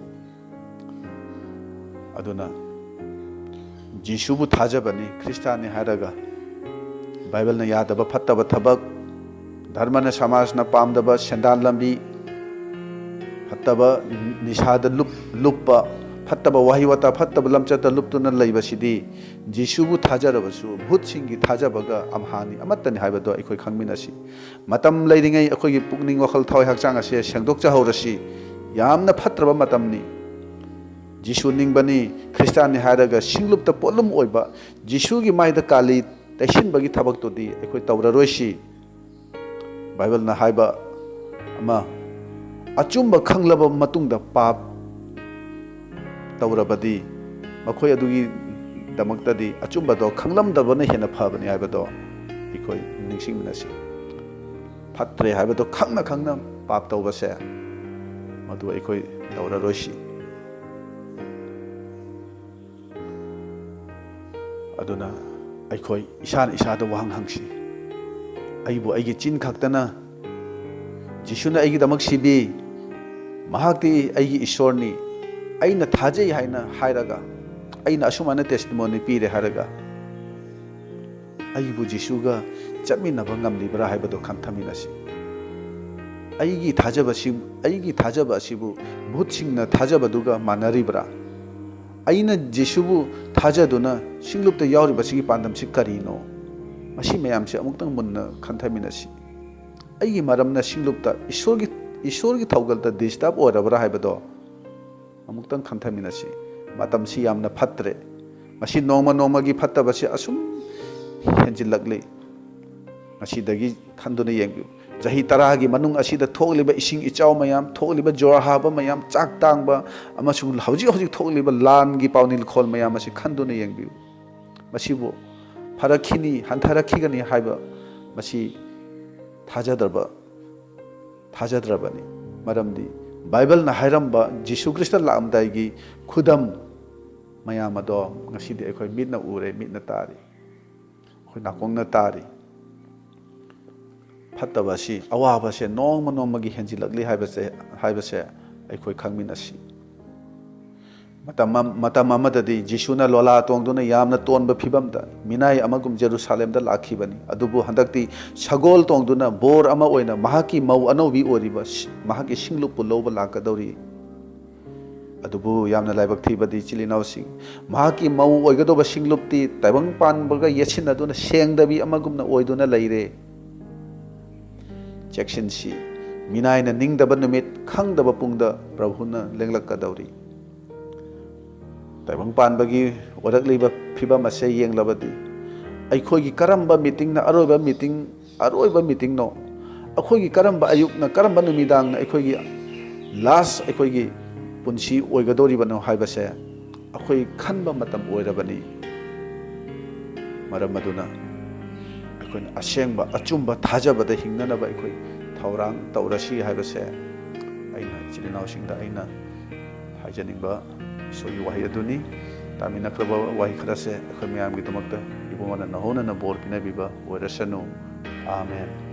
ꯑꯗꯨꯅ ꯖꯤꯁꯨꯕꯨ ꯊꯥꯖꯕꯅꯤ, ꯈ꯭ꯔꯤꯁꯇꯥꯟꯅꯤ ꯍꯥꯏꯔꯒ ꯕꯥꯏꯕꯜꯅ ꯌꯥꯗꯕ ꯐꯠꯇꯕ ꯊꯕꯛ, ꯙꯔꯃꯅ ꯁꯃꯥꯖꯅ ꯄꯥꯝꯗꯕ ꯁꯦꯟꯗꯥꯟ ꯂꯝꯕꯤ, ꯐꯠꯇꯕ ꯅꯤꯁꯥꯗ ꯂꯨꯞ-, ꯂꯨꯞꯄ, ꯐꯠꯇꯕ ꯋꯥꯍꯩ ꯋꯥꯇꯥ, ꯐꯠꯇꯕ ꯂꯝꯆꯠꯇ ꯂꯨꯞꯇꯨꯅ ꯂꯩꯕꯁꯤꯗꯤ ꯖꯤꯁꯨꯕꯨ ꯊꯥꯖꯔꯕꯁꯨ ꯚꯨꯠꯁꯤꯡꯒꯤ ꯊꯥꯖꯕꯒ ꯑꯝꯍꯥꯅꯤ, ꯑꯃꯠꯇꯅꯤ ꯍꯥꯏꯕꯗꯣ ꯑꯩꯈꯣꯏ ꯈꯪꯃꯤꯟꯅꯁꯤ꯫ ꯃꯇꯝ ꯂꯩꯔꯤꯉꯩ ꯑꯩꯈꯣꯏꯒꯤ ꯄꯨꯛꯅꯤꯡ, ꯋꯥꯈꯜ, ꯊꯋꯥꯏ, ꯍꯛꯆꯥꯡ ꯑꯁꯦ ꯁꯦꯡꯗꯣꯛꯆꯍꯧꯔꯁꯤ꯫ ꯌꯥꯝꯅ ꯐꯠꯇ꯭ꯔꯕ ꯃꯇꯝꯅꯤ꯫ ꯖꯤꯁꯨ ꯅꯤꯡꯕꯅꯤ, ꯈ꯭ꯔꯤꯁꯇꯥꯟꯅꯤ ꯍꯥꯏꯔꯒ ꯁꯤꯡꯂꯨꯞꯇ ꯄꯣꯠꯂꯨꯝ ꯑꯣꯏꯕ ꯖꯤꯁꯨꯒꯤ ꯃꯥꯏꯗ ꯀꯥꯂꯤ ꯇꯩꯁꯤꯟꯕꯒꯤ ꯊꯕꯛꯇꯨꯗꯤ ꯑꯩꯈꯣꯏ ꯇꯧꯔꯔꯣꯏꯁꯤ꯫ ꯕꯥꯏꯕꯜꯅ ꯍꯥꯏꯕ ꯑꯃ, ꯑꯆꯨꯝꯕ ꯈꯪꯂꯕ ꯃꯇꯨꯡꯗ ꯄꯥꯞ ꯇꯧꯔꯕꯗꯤ, ꯃꯈꯣꯏ ꯑꯗꯨꯒꯤꯗꯃꯛꯇꯗꯤ ꯑꯆꯨꯝꯕꯗꯣ ꯈꯪꯂꯝꯗꯕꯅ ꯍꯦꯟꯅ ꯐꯕꯅꯤ ꯍꯥꯏꯕꯗꯣ ꯑꯩꯈꯣꯏ ꯅꯤꯡꯁꯤꯡꯃꯤꯟꯅꯁꯤ꯫ ꯐꯠꯇ꯭ꯔꯦ ꯍꯥꯏꯕꯗꯣ ꯈꯪꯅ ꯈꯪꯅ ꯄꯥꯞ ꯇꯧꯕꯁꯦ, ꯃꯗꯨ ꯑꯩꯈꯣꯏ ꯇꯧꯔꯔꯣꯏꯁꯤ꯫ ꯑꯗꯨꯅ ꯑꯩꯈꯣꯏ ꯏꯁꯥꯅ ꯏꯁꯥꯗ ꯋꯥꯍꯪ ꯍꯪꯁꯤ, "ꯑꯩꯕꯨ ꯑꯩꯒꯤ ꯆꯤꯟ ꯈꯛꯇꯅ ꯖꯤꯁꯨꯅ ꯑꯩꯒꯤꯗꯃꯛ ꯁꯤꯕꯤ, ꯃꯍꯥꯛꯇꯤ ꯑꯩꯒꯤ ꯏꯁꯣꯔꯅꯤ, ꯑꯩꯅ ꯊꯥꯖꯩ ꯍꯥꯏꯅ ꯍꯥꯏꯔꯒ, ꯑꯩꯅ ꯑꯁꯨꯃꯥꯏꯅ ꯇꯦꯁꯇꯤꯃꯣꯅꯤ ꯄꯤꯔꯦ ꯍꯥꯏꯔꯒ, ꯑꯩꯕꯨ ꯖꯤꯁꯨꯒ ꯆꯠꯃꯤꯟꯅꯕ ꯉꯝꯂꯤꯕ꯭ꯔꯥ ꯍꯥꯏꯕꯗꯣ ꯈꯟꯊꯃꯤꯟꯅꯁꯤ꯫ ꯑꯩꯒꯤ ꯊꯥꯖꯕꯁꯤ, ꯑꯩꯒꯤ ꯊꯥꯖꯕ ꯑꯁꯤꯕꯨ ꯚꯨꯠꯁꯤꯡꯅ ꯊꯥꯖꯕꯗꯨꯒ ꯃꯥꯟꯅꯔꯤꯕ꯭ꯔꯥ? ꯑꯩꯅ ꯖꯤꯁꯨꯕꯨ ꯊꯥꯖꯗꯨꯅ ꯁꯤꯡꯂꯨꯞꯇ ꯌꯥꯎꯔꯤꯕꯁꯤꯒꯤ ꯄꯥꯟꯗꯝꯁꯤ ꯀꯔꯤꯅꯣ? ꯃꯁꯤ ꯃꯌꯥꯝꯁꯦ ꯑꯃꯨꯛꯇꯪ ꯃꯨꯟꯅ ꯈꯟꯊꯃꯤꯟꯅꯁꯤ꯫ ꯑꯩꯒꯤ ꯃꯔꯝꯅ ꯁꯤꯡꯂꯨꯞꯇ ꯏꯁꯣꯔꯒꯤ, ꯏꯁꯣꯔꯒꯤ ꯊꯧꯒꯜꯗ ꯗꯤꯁꯇꯔꯕ ꯑꯣꯏꯔꯕ꯭ꯔꯥ ꯍꯥꯏꯕꯗꯣ ꯑꯃꯨꯛꯇꯪ ꯈꯟꯊꯃꯤꯟꯅꯁꯤ꯫ ꯃꯇꯝꯁꯤ ꯌꯥꯝꯅ ꯐꯠꯇ꯭ꯔꯦ꯫ ꯃꯁꯤ ꯅꯣꯡꯃ ꯅꯣꯡꯃꯒꯤ ꯐꯠꯇꯕꯁꯤ ꯑꯁꯨꯝ ꯍꯦꯟꯖꯤꯜꯂꯛꯂꯤ꯫ ꯉꯁꯤꯗꯒꯤ ꯈꯟꯗꯨꯅ ꯌꯦꯡꯕꯤꯌꯨ꯫ ꯆꯍꯤ ꯇꯔꯥꯒꯤ ꯃꯅꯨꯡ ꯑꯁꯤꯗ ꯊꯣꯛꯂꯤꯕ ꯏꯁꯤꯡ ꯏꯆꯥꯎ ꯃꯌꯥꯝ, ꯊꯣꯛꯂꯤꯕ ꯖꯣꯔ ꯍꯥꯕ ꯃꯌꯥꯝ, ꯆꯥꯛ ꯇꯥꯡꯕ, ꯑꯃꯁꯨꯡ ꯍꯧꯖꯤꯛ ꯍꯧꯖꯤꯛ ꯊꯣꯛꯂꯤꯕ ꯂꯥꯟꯒꯤ ꯄꯥꯎꯅꯤꯜꯈꯣꯜ ꯃꯌꯥꯝ ꯑꯁꯤ ꯈꯟꯗꯨꯅ ꯌꯦꯡꯕꯤꯌꯨ꯫ ꯃꯁꯤꯕꯨ ꯐꯔꯛꯈꯤꯅꯤ, ꯍꯟꯊꯔꯛꯈꯤꯒꯅꯤ ꯍꯥꯏꯕ ꯃꯁꯤ ꯊꯥꯖꯗ꯭ꯔꯕ, ꯊꯥꯖꯗ꯭ꯔꯕꯅꯤ꯫ ꯃꯔꯝꯗꯤ ꯕꯥꯏꯕꯜꯅ ꯍꯥꯏꯔꯝꯕ ꯖꯤꯁꯨ ꯈ꯭ꯔꯤꯁꯇ ꯂꯥꯛꯑꯝꯗꯥꯏꯒꯤ ꯈꯨꯗꯝ ꯃꯌꯥꯝ ꯑꯗꯣ ꯉꯁꯤꯗꯤ ꯑꯩꯈꯣꯏ ꯃꯤꯠꯅ ꯎꯔꯦ, ꯃꯤꯠꯅ ꯇꯥꯔꯤ, ꯑꯩꯈꯣꯏ ꯅꯥꯀꯣꯡꯅ ꯇꯥꯔꯤ꯫ ꯐꯠꯇꯕ ꯑꯁꯤ, ꯑꯋꯥꯕꯁꯦ ꯅꯣꯡꯃ ꯅꯣꯡꯃꯒꯤ ꯍꯦꯟꯖꯤꯜꯂꯛꯂꯤ ꯍꯥꯏꯕꯁꯦ, ꯍꯥꯏꯕꯁꯦ ꯑꯩꯈꯣꯏ ꯈꯪꯃꯤꯟꯅꯁꯤ꯫ ꯃꯇꯝ ꯑꯃ-, ꯃꯇꯝ ꯑꯃꯗꯗꯤ ꯖꯤꯁꯨꯅ ꯂꯣꯂꯥ ꯇꯣꯡꯗꯨꯅ ꯌꯥꯝꯅ ꯇꯣꯟꯕ ꯐꯤꯚꯝꯗ ꯃꯤꯅꯥꯏ ꯑꯃꯒꯨꯝ ꯖꯦꯔꯨꯁꯥꯂꯦꯝꯗ ꯂꯥꯛꯈꯤꯕꯅꯤ꯫ ꯑꯗꯨꯕꯨ ꯍꯟꯗꯛꯇꯤ ꯁꯒꯣꯜ ꯇꯣꯡꯗꯨꯅ ꯕꯣꯔ ꯑꯃ ꯑꯣꯏꯅ ꯃꯍꯥꯛꯀꯤ ꯃꯧ ꯑꯅꯧꯕꯤ ꯑꯣꯏꯔꯤꯕ ꯁꯤ-, ꯃꯍꯥꯛꯀꯤ ꯁꯤꯡꯂꯨꯞꯄꯨ ꯂꯧꯕ ꯂꯥꯛꯀꯗꯧꯔꯤ꯫ ꯑꯗꯨꯕꯨ ꯌꯥꯝꯅ ꯂꯥꯏꯕꯛ ꯊꯤꯕꯗꯤ, ꯏꯆꯤꯜ ꯏꯅꯥꯎꯁꯤꯡ, ꯃꯍꯥꯛꯀꯤ ꯃꯧ ꯑꯣꯏꯒꯗꯧꯕ ꯁꯤꯡꯂꯨꯞꯇꯤ ꯇꯥꯏꯕꯪ ꯄꯥꯟꯕꯒ ꯌꯦꯠꯁꯤꯟꯅꯗꯨꯅ ꯁꯦꯡꯗꯕꯤ ꯑꯃꯒꯨꯝꯅ ꯑꯣꯏꯗꯨꯅ ꯂꯩꯔꯦ꯫ ꯆꯦꯛꯁꯤꯟꯁꯤ, ꯃꯤꯅꯥꯏꯅ ꯅꯤꯡꯗꯕ ꯅꯨꯃꯤꯠ, ꯈꯪꯗꯕ ꯄꯨꯡꯗ ꯄ꯭ꯔꯚꯨꯅ ꯂꯦꯡꯂꯛꯀꯗꯧꯔꯤ꯫ ꯇꯥꯏꯕꯪ ꯄꯥꯟꯕꯒꯤ ꯑꯣꯏꯔꯛꯂꯤꯕ ꯐꯤꯕꯝ ꯑꯁꯦ ꯌꯦꯡꯂꯕꯗꯤ, ꯑꯩꯈꯣꯏꯒꯤ ꯀꯔꯝꯕ ꯃꯤꯇꯤꯡꯅ ꯑꯔꯣꯏꯕ ꯃꯤꯇꯤꯡ, ꯑꯔꯣꯏꯕ ꯃꯤꯇꯤꯡꯅꯣ? ꯑꯩꯈꯣꯏꯒꯤ ꯀꯔꯝꯕ ꯑꯌꯨꯛꯅ, ꯀꯔꯝꯕ ꯅꯨꯃꯤꯗꯥꯡꯅ ꯑꯩꯈꯣꯏꯒꯤ ꯂꯥꯁ, ꯑꯩꯈꯣꯏꯒꯤ ꯄꯨꯟꯁꯤ ꯑꯣꯏꯒꯗꯧꯔꯤꯕꯅꯣ ꯍꯥꯏꯕꯁꯦ ꯑꯩꯈꯣꯏ ꯈꯟꯕ ꯃꯇꯝ ꯑꯣꯏꯔꯕꯅꯤ꯫ ꯃꯔꯝ ꯑꯗꯨꯅ ꯑꯩꯈꯣꯏꯅ ꯑꯁꯦꯡꯕ, ꯑꯆꯨꯝꯕ ꯊꯥꯖꯕꯗ ꯍꯤꯡꯅꯅꯕ ꯑꯩꯈꯣꯏ ꯊꯧꯔꯥꯡ ꯇꯧꯔꯁꯤ ꯍꯥꯏꯕꯁꯦ ꯑꯩꯅ ꯏꯆꯤꯜ ꯏꯅꯥꯎꯁꯤꯡꯗ ꯑꯩꯅ ꯍꯥꯏꯖꯅꯤꯡꯕ ꯏꯁꯣꯔꯒꯤ ꯋꯥꯍꯩ ꯑꯗꯨꯅꯤ꯫ ꯇꯥꯃꯤꯟꯅꯈ꯭ꯔꯕ ꯋꯥꯍꯩ ꯈꯔꯁꯦ ꯑꯩꯈꯣꯏ ꯃꯌꯥꯝꯒꯤꯗꯃꯛꯇ ꯏꯕꯨꯡꯉꯣꯅ ꯅꯍꯧꯅꯅ ꯕꯣꯔ ꯄꯤꯅꯕꯤꯕ ꯑꯣꯏꯔꯁꯅꯨ꯫ ꯑꯥꯃꯦꯟ꯫